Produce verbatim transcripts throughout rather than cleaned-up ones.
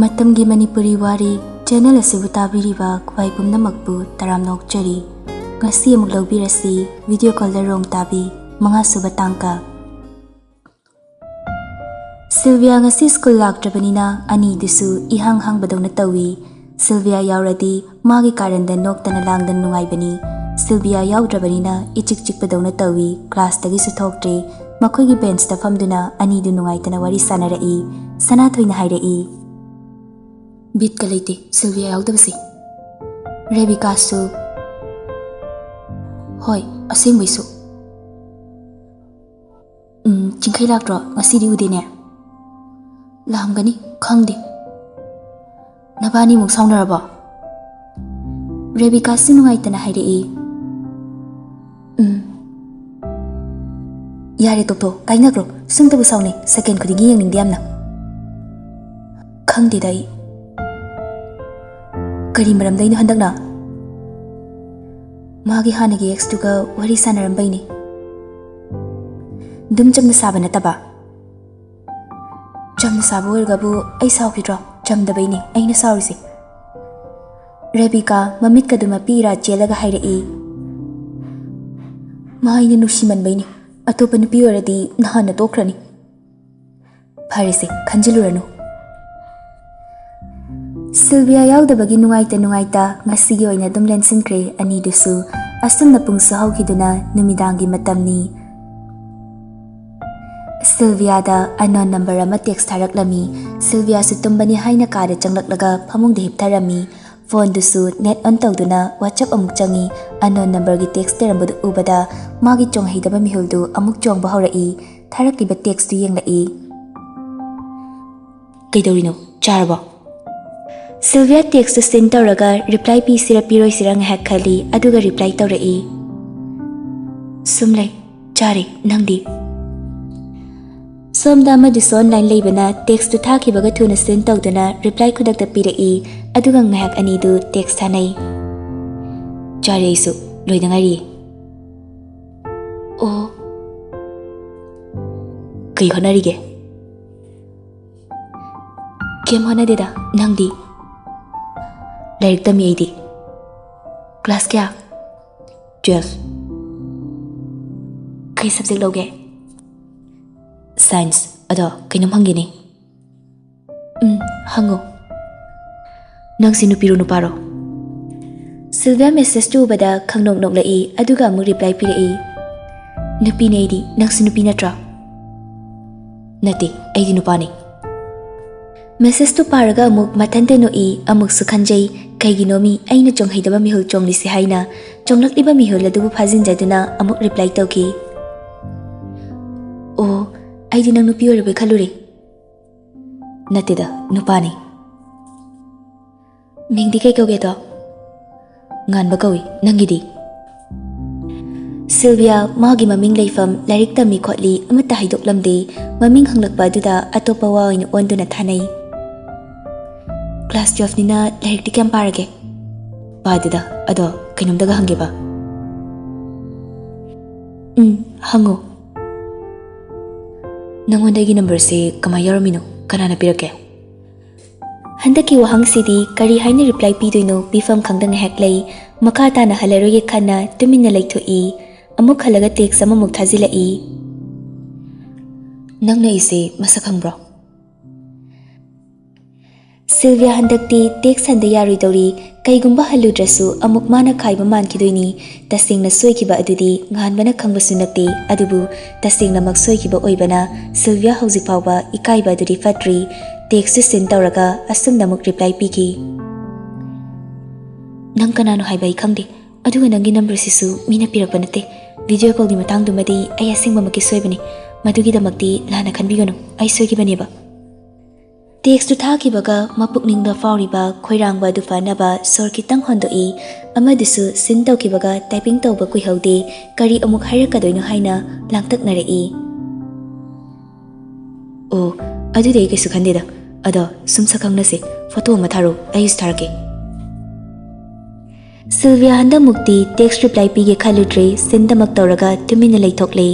ꯃꯇꯝꯒꯤ ꯃꯅꯤꯄꯨꯔꯤ ꯋꯥꯔꯤ ꯆꯦꯅꯦꯜ ꯑꯁꯤꯕꯨ ꯇꯥꯕꯤꯔꯤꯕ ꯈ꯭ꯋꯥꯏ ꯄꯨꯝꯅꯃꯛꯄꯨ ꯇꯔꯥꯝꯅ ꯑꯣꯛꯆꯔꯤ꯫ ꯉꯁꯤ ꯑꯃꯨꯛ ꯂꯧꯕꯤꯔꯁꯤ ꯚꯤꯗꯤꯑꯣ ꯀꯣꯜꯗ ꯔꯣꯡ ꯇꯥꯕꯤ ꯃꯉꯥꯁꯨꯕ ꯇꯥꯡꯀꯛ꯫ ꯁꯤꯜꯚꯤꯌꯥ ꯉꯁꯤ ꯁ꯭ꯀꯨꯜ ꯂꯥꯛꯇ꯭ꯔꯕꯅꯤꯅ ꯑꯅꯤꯗꯨꯁꯨ ꯏꯍꯥꯡ ꯍꯥꯡꯕꯗꯧꯅ ꯇꯧꯏ꯫ ꯁꯤꯜꯚꯤꯌꯥ ꯌꯥꯎꯔꯗꯤ ꯃꯥꯒꯤ ꯀꯥꯔꯟꯗ ꯅꯣꯛꯇꯅ ꯂꯥꯡꯗꯅ ꯅꯨꯡꯉꯥꯏꯕꯅꯤ꯫ ꯁꯤꯜꯚꯤꯌꯥ ꯌꯥꯎꯗ꯭ꯔꯕꯅꯤꯅ ꯏꯆꯤꯛ ꯆꯤꯛꯄꯗꯧꯅ ꯇꯧꯏ꯫ ꯀ꯭ꯂꯥꯁꯇꯒꯤꯁꯨ ꯊꯣꯛꯇ꯭ꯔꯦ꯫ ꯃꯈꯣꯏꯒꯤ ꯕꯦꯟꯁꯇ ꯐꯝꯗꯨꯅ ꯑꯅꯤꯗꯨ ꯅꯨꯡꯉꯥꯏꯇꯅ ꯋꯥꯔꯤ ꯁꯥꯟꯅꯔꯛꯏ꯫ ꯁꯅꯥꯊꯣꯏꯅ ꯍꯥꯏꯔꯛꯏ, "ꯕꯤꯠꯀ ꯂꯩꯇꯦ ꯁꯤꯜꯚꯤꯌꯥ ꯌꯥꯎꯗꯕꯁꯦ꯫" ꯔꯦꯕꯤꯀꯥꯁꯨ, "ꯍꯣꯏ, ꯑꯁꯦꯡꯕꯩꯁꯨ꯫ ꯎꯝ, ꯆꯤꯡꯈꯩ ꯂꯥꯛꯇ꯭ꯔꯣ? ꯉꯁꯤꯗꯤ ꯎꯗꯦꯅꯦ꯫" "ꯂꯥꯛꯑꯝꯒꯅꯤ, ꯈꯪꯗꯦ꯫" "ꯅꯕꯥꯅꯤꯃꯨꯛ ꯁꯥꯎꯅꯔꯕꯣ?" ꯔꯦꯕꯤꯀꯥꯁꯨ ꯅꯨꯡꯉꯥꯏꯇꯅ ꯍꯥꯏꯔꯛꯏ, "ꯎꯝ꯫" "ꯌꯥꯔꯦ ꯇꯣꯛꯇꯣ, ꯀꯥꯏꯅꯈ꯭ꯔꯣ꯫ ꯁꯨꯝꯇꯕꯨ ꯁꯥꯎꯅꯩ, ꯁꯦꯀꯦꯟ ꯈꯨꯗꯤꯡꯒꯤ ꯌꯦꯡꯅꯤꯡꯗꯦ ꯌꯥꯝꯅ꯫" "ꯈꯪꯗꯦꯗ ꯑꯩ꯫ ꯀꯔꯤ ꯃꯔꯝꯗꯩꯅꯣ ꯍꯟꯗꯛꯅ?" "ꯃꯥꯒꯤ ꯍꯥꯟꯅꯒꯤ ꯑꯦꯛꯁꯇꯨꯒ ꯋꯥꯔꯤ ꯁꯥꯟꯅꯔꯝꯕꯩꯅꯦ꯫" "ꯑꯗꯨꯝ ꯆꯝꯅ ꯁꯥꯕ ꯅꯠꯇꯕ?" "ꯆꯝꯅ ꯁꯥꯕ ꯑꯣꯏꯔꯒꯕꯨ ꯑꯩ ꯁꯥꯎꯈꯤꯗ꯭ꯔꯣ? ꯆꯝꯗꯕꯩꯅꯦ ꯑꯩꯅ ꯁꯥꯎꯔꯤꯁꯦ꯫" ꯔꯦꯕꯤꯀꯥ ꯃꯃꯤꯠꯀꯗꯨ ꯃꯄꯤ ꯏꯔꯥ ꯆꯦꯜꯂꯒ ꯍꯥꯏꯔꯛꯏ, "ꯃꯥ ꯑꯩꯅ ꯅꯨꯡꯁꯤꯃꯟꯕꯩꯅꯦ꯫ ꯑꯇꯣꯞꯄ ꯅꯨꯄꯤ ꯑꯣꯏꯔꯗꯤ ꯅꯍꯥꯟꯅ ꯇꯣꯛꯈ꯭ꯔꯅꯤ꯫" "ꯐꯔꯦꯁꯦ, ꯈꯟꯖꯤꯜꯂꯨꯔꯅꯨ꯫" ꯁꯤꯜꯚꯤꯌꯥ ꯌꯥꯎꯗꯕꯒꯤ ꯅꯨꯡꯉꯥꯏꯇ ꯅꯨꯡꯉꯥꯏꯇ ꯉꯁꯤꯒꯤ ꯑꯣꯏꯅ ꯑꯗꯨꯝ ꯂꯦꯟꯁꯤꯟꯈ꯭ꯔꯦ ꯑꯅꯤꯗꯨꯁꯨ꯫ ꯑꯁꯨꯝꯅ ꯄꯨꯡꯁꯨ ꯍꯧꯈꯤꯗꯨꯅ ꯅꯨꯃꯤꯗꯥꯡꯒꯤ ꯃꯇꯝꯅꯤ꯫ ꯁꯤꯜꯚꯤꯌꯥꯗ ꯑꯟꯅꯣꯟ ꯅꯝꯕꯔ ꯑꯃ ꯇꯦꯛꯁ ꯊꯥꯔꯛꯂꯝꯃꯤ꯫ ꯁꯤꯜꯚꯤꯌꯥꯁꯨ ꯇꯨꯝꯕꯅꯤ ꯍꯥꯏꯅ ꯀꯥꯗ ꯆꯪꯂꯛꯂꯒ ꯐꯃꯨꯡꯗ ꯍꯤꯞꯊꯔꯝꯃꯤ꯫ ꯐꯣꯟꯗꯨꯁꯨ ꯅꯦꯠ ꯑꯣꯟ ꯇꯧꯗꯨꯅ ꯋꯥꯆꯞ ꯑꯃꯨꯛ ꯆꯪꯉꯤ꯫ ꯑꯟꯅꯣꯟ ꯅꯝꯕꯔꯒꯤ ꯇꯦꯛꯁ ꯂꯩꯔꯝꯕꯗꯨ ꯎꯕꯗ ꯃꯥꯒꯤ ꯆꯣꯡꯍꯩꯗꯕ ꯃꯤꯍꯨꯜꯗꯨ ꯑꯃꯨꯛ ꯆꯣꯡꯕ ꯍꯧꯔꯛꯏ꯫ ꯊꯥꯔꯛꯂꯤꯕ ꯇꯦꯛꯁꯇꯨ ꯌꯦꯡꯂꯛꯏ꯫ "ꯀꯩꯗꯧꯔꯤꯅꯣ? ꯆꯥꯔꯕꯣ?" ꯁꯤꯜꯚꯤꯌꯥ ꯇꯦꯛꯁꯇꯨ ꯁꯤꯟ ꯇꯧꯔꯒ ꯔꯤꯄ꯭ꯂꯥꯏ ꯄꯤꯁꯤꯔ ꯄꯤꯔꯣꯏꯁꯤꯔ ꯉꯥꯏꯍꯥꯛ ꯈꯜꯂꯤ, ꯑꯗꯨꯒ ꯔꯤꯄ꯭ꯂꯥꯏ ꯇꯧꯔꯛꯏ, "ꯁꯨꯝ ꯂꯩ, ꯆꯥꯔꯦ, ꯅꯪꯗꯤ?" ꯁꯣꯝꯗ ꯑꯃꯗꯨꯁꯨ ꯑꯣꯟꯂꯥꯏꯟ ꯂꯩꯕꯅ ꯇꯦꯛꯁꯇꯨ ꯊꯥꯈꯤꯕꯒ ꯊꯨꯅ ꯁꯤꯟ ꯇꯧꯗꯨꯅ ꯔꯤꯄ꯭ꯂꯥꯏ ꯈꯨꯗꯛꯇ ꯄꯤꯔꯛꯏ, ꯑꯗꯨꯒ ꯉꯥꯏꯍꯥꯛ ꯑꯅꯤꯗꯨ ꯇꯦꯛꯁ ꯊꯥꯅꯩ꯫ "ꯆꯥꯔꯦ ꯑꯩꯁꯨ, ꯂꯣꯏꯗ ꯉꯥꯏꯔꯤꯌꯦ꯫" "ꯑꯣ, ꯀꯩ ꯍꯣꯠꯅꯔꯤꯒꯦ?" ꯀꯩꯝ ꯍꯣꯠꯅꯗꯦꯗ꯫ ꯅꯪꯗꯤ? ꯂꯥꯏꯔꯤꯛ ꯇꯝꯃꯤ ꯑꯩꯗꯤ꯫ ꯀ꯭ꯂꯥꯁ ꯀꯌꯥ? ꯇꯨꯌꯦꯜꯐ꯫ ꯀꯩ ꯁꯕꯖꯦꯛ ꯂꯧꯒꯦ? ꯁꯥꯏꯟꯁ꯫ ꯑꯗꯣ ꯀꯩꯅꯣꯝ ꯍꯪꯒꯦꯅꯦ꯫ ꯎꯝ, ꯍꯪꯉꯣ꯫ ꯅꯪꯁꯤ ꯅꯨꯄꯤꯔꯣ ꯅꯨꯄꯥꯔꯣ? ꯁꯤꯜꯚꯤꯌꯥ ꯃꯦꯁꯦꯖꯇꯨ ꯎꯕꯗ ꯈꯪꯅꯣꯛ ꯅꯣꯛꯂꯛꯏ, ꯑꯗꯨꯒ ꯑꯃꯨꯛ ꯔꯤꯄ꯭ꯂꯥꯏ ꯄꯤꯔꯛꯏ꯫ ꯅꯨꯄꯤꯅꯦ ꯑꯩꯗꯤ꯫ ꯅꯪꯁꯨ ꯅꯨꯄꯤ ꯅꯠꯇ꯭ꯔꯣ? ꯅꯠꯇꯦ, ꯑꯩꯗꯤ ꯅꯨꯄꯥꯅꯤ꯫ ꯃꯦꯁꯦꯖꯇꯨ ꯄꯥꯔꯒ ꯑꯃꯨꯛ ꯃꯊꯟꯇ ꯅꯣꯛꯏ, ꯑꯃꯨꯛꯁꯨ ꯈꯟꯖꯩ, ꯀꯩꯒꯤꯅꯣ ꯃꯤ ꯑꯩꯅ ꯆꯣꯡꯍꯩꯗꯕ ꯃꯤꯍꯨꯜ ꯆꯣꯡꯂꯤꯁꯤ ꯍꯥꯏꯅ ꯆꯣꯡꯂꯛꯂꯤꯕ ꯃꯤꯍꯨꯜ ꯑꯗꯨꯕꯨ ꯐꯥꯖꯤꯟꯖꯗꯨꯅ ꯑꯃꯨꯛ ꯔꯤꯄ꯭ꯂꯥꯏ ꯇꯧꯈꯤ꯫ ꯑꯣ, ꯑꯩꯗꯤ ꯅꯪ ꯅꯨꯄꯤ ꯑꯣꯏꯔꯕꯣꯏ ꯈꯜꯂꯨꯔꯦ꯫ ꯅꯠꯇꯦꯗ, ꯅꯨꯄꯥꯅꯤ꯫ ꯃꯤꯡꯗꯤ ꯀꯩ ꯀꯧꯒꯦꯗꯣ? ꯉꯥꯟꯕ ꯀꯧꯏ꯫ ꯅꯪꯒꯤꯗꯤ? ꯁꯤꯜꯚꯤꯌꯥ ꯃꯥꯒꯤ ꯃꯃꯤꯡ ꯂꯩꯐꯝ, ꯂꯥꯏꯔꯤꯛ ꯇꯝꯃꯤ ꯈꯣꯠꯂꯤ ꯑꯃꯠꯇ ꯍꯥꯏꯗꯣꯛꯂꯝꯗꯦ꯫ ꯃꯃꯤꯡ ꯍꯪꯂꯛꯄ ꯑꯗꯨꯗ ꯑꯇꯣꯞꯄ ꯋꯥ ꯑꯣꯏꯅ ꯑꯣꯟꯗꯨꯅ ꯊꯥꯅꯩ꯫ ꯀ꯭ꯂꯥꯁ ꯇꯨꯌꯦꯜꯐꯅꯤꯅ ꯂꯥꯏꯔꯤꯛꯇꯤ ꯀꯌꯥꯝ ꯄꯥꯔꯒꯦ? ꯄꯥꯗꯦꯗ, ꯑꯗꯣ ꯀꯩꯅꯣꯝꯇꯒ ꯍꯪꯒꯦꯕ꯫ ꯎꯝ, ꯍꯪꯉꯣ꯫ ꯅꯪꯉꯣꯟꯗ ꯑꯩꯒꯤ ꯅꯝꯕꯔꯁꯦ ꯀꯃꯥꯏ ꯌꯥꯎꯔꯝꯃꯤꯅꯣ? ꯀꯅꯥꯅ ꯄꯤꯔꯛꯀꯦ? ꯍꯟꯗꯛꯀꯤ ꯋꯥꯍꯪꯁꯤꯗꯤ ꯀꯔꯤ ꯍꯥꯏꯅ ꯔꯤꯄ꯭ꯂꯥꯏ ꯄꯤꯗꯣꯏꯅꯣ ꯄꯤꯐꯝ ꯈꯪꯗ ꯉꯥꯏꯍꯥꯛ ꯂꯩ꯫ ꯃꯈꯥ ꯇꯥꯅ ꯍꯜꯂꯔꯣꯏꯒꯦ ꯈꯟꯅ ꯇꯨꯃꯤꯟꯅ ꯂꯩꯊꯣꯛꯏ꯫ ꯑꯃꯨꯛ ꯍꯜꯂꯒ ꯇꯦꯛꯁ ꯑꯃꯃꯨꯛ ꯊꯥꯖꯤꯜꯂꯛꯏ꯫ ꯅꯪꯅ ꯑꯩꯁꯦ ꯃꯁꯛ ꯈꯪꯕ꯭ꯔꯣ? ꯁꯤꯜꯚꯤꯌꯥ ꯍꯟꯗꯛꯇꯤ ꯇꯦꯛꯁ ꯍꯟꯗ ꯌꯥꯔꯣꯏꯗꯧꯔꯤ꯫ ꯀꯩꯒꯨꯝꯕ ꯍꯜꯂꯨꯗ꯭ꯔꯁꯨ ꯑꯃꯨꯛ ꯃꯥꯅ ꯈꯥꯏꯕ ꯃꯥꯟꯈꯤꯗꯣꯏꯅꯤ꯫ ꯇꯁꯦꯡꯅ ꯁꯣꯏꯈꯤꯕ ꯑꯗꯨꯗꯤ ꯉꯥꯟꯕꯅ ꯈꯪꯕꯁꯨ ꯅꯠꯇꯦ꯫ ꯑꯗꯨꯕꯨ ꯇꯁꯦꯡꯅꯃꯛ ꯁꯣꯏꯈꯤꯕ ꯑꯣꯏꯕꯅ ꯁꯤꯜꯚꯤꯌꯥ ꯍꯧꯖꯤꯛ ꯐꯥꯎꯕ ꯏꯀꯥꯏꯕ ꯑꯗꯨꯗꯤ ꯐꯠꯇ꯭ꯔꯤ꯫ ꯇꯦꯛꯁꯁꯨ ꯁꯦꯟ ꯇꯧꯔꯒ ꯑꯁꯨꯝꯅ ꯑꯃꯨꯛ ꯔꯤꯄ꯭ꯂꯥꯏ ꯄꯤꯈꯤ꯫ ꯅꯪ ꯀꯅꯥꯅꯣ ꯍꯥꯏꯕ ꯑꯩ ꯈꯪꯗꯦ꯫ ꯑꯗꯨꯒ ꯅꯪꯒꯤ ꯅꯝꯕꯔꯁꯤꯁꯨ ꯃꯤꯅ ꯄꯤꯔꯛꯄ ꯅꯠꯇꯦ꯫ ꯚꯤꯗꯤꯑꯣ ꯀꯣꯜꯒꯤ ꯃꯇꯥꯡꯗꯨꯃꯗꯤ ꯑꯩ ꯑꯁꯦꯡꯕꯃꯛꯀꯤ ꯁꯣꯏꯕꯅꯤ꯫ ꯃꯗꯨꯒꯤꯗꯃꯛꯇꯤ ꯂꯥꯟꯅ ꯈꯟꯕꯤꯒꯅꯨ꯫ ꯑꯩ ꯁꯣꯏꯈꯤꯕꯅꯦꯕ꯫ ꯇꯦꯛꯁꯇꯨ ꯊꯥꯈꯤꯕꯒ ꯃꯄꯨꯛꯅꯤꯡꯗ ꯐꯥꯎꯔꯤꯕ ꯈꯣꯏꯔꯥꯡꯕ ꯑꯗꯨ ꯐꯅꯕ ꯁꯣꯔ ꯈꯤꯇꯪ ꯍꯣꯟꯗꯣꯛꯏ꯫ ꯑꯃꯗꯨꯁꯨ ꯁꯤꯟ ꯇꯧꯈꯤꯕꯒ ꯇꯥꯏꯄꯤꯡ ꯇꯧꯕ ꯀꯨꯏꯍꯧꯗꯦ꯫ ꯀꯔꯤ ꯑꯃꯨꯛ ꯍꯥꯏꯔꯛꯀꯗꯣꯏꯅꯣ ꯍꯥꯏꯅ ꯂꯥꯡꯇꯛꯅꯔꯛꯏ꯫ ꯑꯣ, ꯑꯗꯨꯗꯤ ꯑꯩ ꯀꯩꯁꯨ ꯈꯟꯗꯦꯗ꯫ ꯑꯗꯣ ꯁꯨꯝ ꯁꯛ ꯈꯪꯅꯁꯦ꯫ ꯐꯣꯇꯣ ꯑꯃ ꯊꯥꯔꯛꯎ, ꯑꯩꯁꯨ ꯊꯥꯔꯛꯀꯦ꯫ ꯁꯤꯜꯚꯤꯌꯥ ꯍꯟꯗꯛꯃꯨꯛꯇꯤ ꯇꯦꯛꯁ ꯔꯤꯄ꯭ꯂꯥꯏ ꯄꯤꯒꯦ ꯈꯜꯂꯨꯗ꯭ꯔꯦ, ꯁꯤꯟꯗꯃꯛ ꯇꯧꯔꯒ ꯇꯨꯃꯤꯟꯅ ꯂꯩꯊꯣꯛꯂꯦ꯫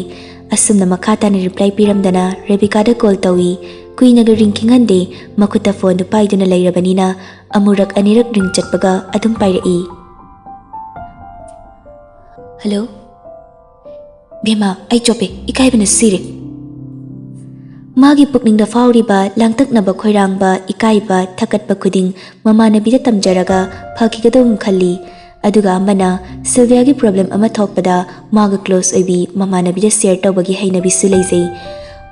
ꯑꯁꯨꯝꯅ ꯃꯈꯥ ꯇꯥꯅ ꯔꯤꯄ꯭ꯂꯥꯏ ꯄꯤꯔꯝꯗꯅ ꯔꯦꯕꯤꯀꯥꯗ ꯀꯣꯜ ꯇꯧꯏ꯫ ꯀꯨꯏꯅꯒ ꯔꯤꯡ ꯈꯤꯡꯍꯟꯗꯦ, ꯃꯈꯨꯠꯇ ꯐꯣꯟꯗꯨ ꯄꯥꯏꯗꯨꯅ ꯂꯩꯔꯕꯅꯤꯅ ꯑꯃꯨꯔꯛ ꯑꯅꯤꯔꯛ ꯔꯤꯡ ꯆꯠꯄꯒ ꯑꯗꯨꯝ ꯄꯥꯏꯔꯛꯏ꯫ "ꯍꯜꯂꯣ?" "ꯕꯦꯝꯃ, ꯑꯩ ꯆꯣꯞꯄꯦ, ꯏꯀꯥꯏꯕꯅ ꯁꯤꯔꯦ꯫" ꯃꯥꯒꯤ ꯄꯨꯛꯅꯤꯡꯗ ꯐꯥꯎꯔꯤꯕ ꯂꯥꯡꯇꯛꯅꯕ, ꯈꯣꯏꯔꯥꯡꯕ, ꯏꯀꯥꯏꯕ, ꯊꯀꯠꯄ ꯈꯨꯗꯤꯡ ꯃꯃꯥꯟꯅꯕꯤꯗ ꯇꯝꯖꯔꯒ ꯐꯈꯤꯒꯗꯧꯅ ꯈꯜꯂꯤ꯫ ꯑꯗꯨꯒ ꯑꯃꯅ, ꯁꯤꯜꯚꯤꯌꯥꯒꯤ ꯄ꯭ꯔꯣꯕ꯭ꯂꯦꯝ ꯑꯃ ꯊꯣꯛꯄꯗ ꯃꯥꯒ ꯀ꯭ꯂꯣꯁ ꯑꯣꯏꯕꯤ ꯃꯃꯥꯟꯅꯕꯤꯗ ꯁꯤꯌꯔ ꯇꯧꯕꯒꯤ ꯍꯩꯅꯕꯤꯁꯨ ꯂꯩꯖꯩ꯫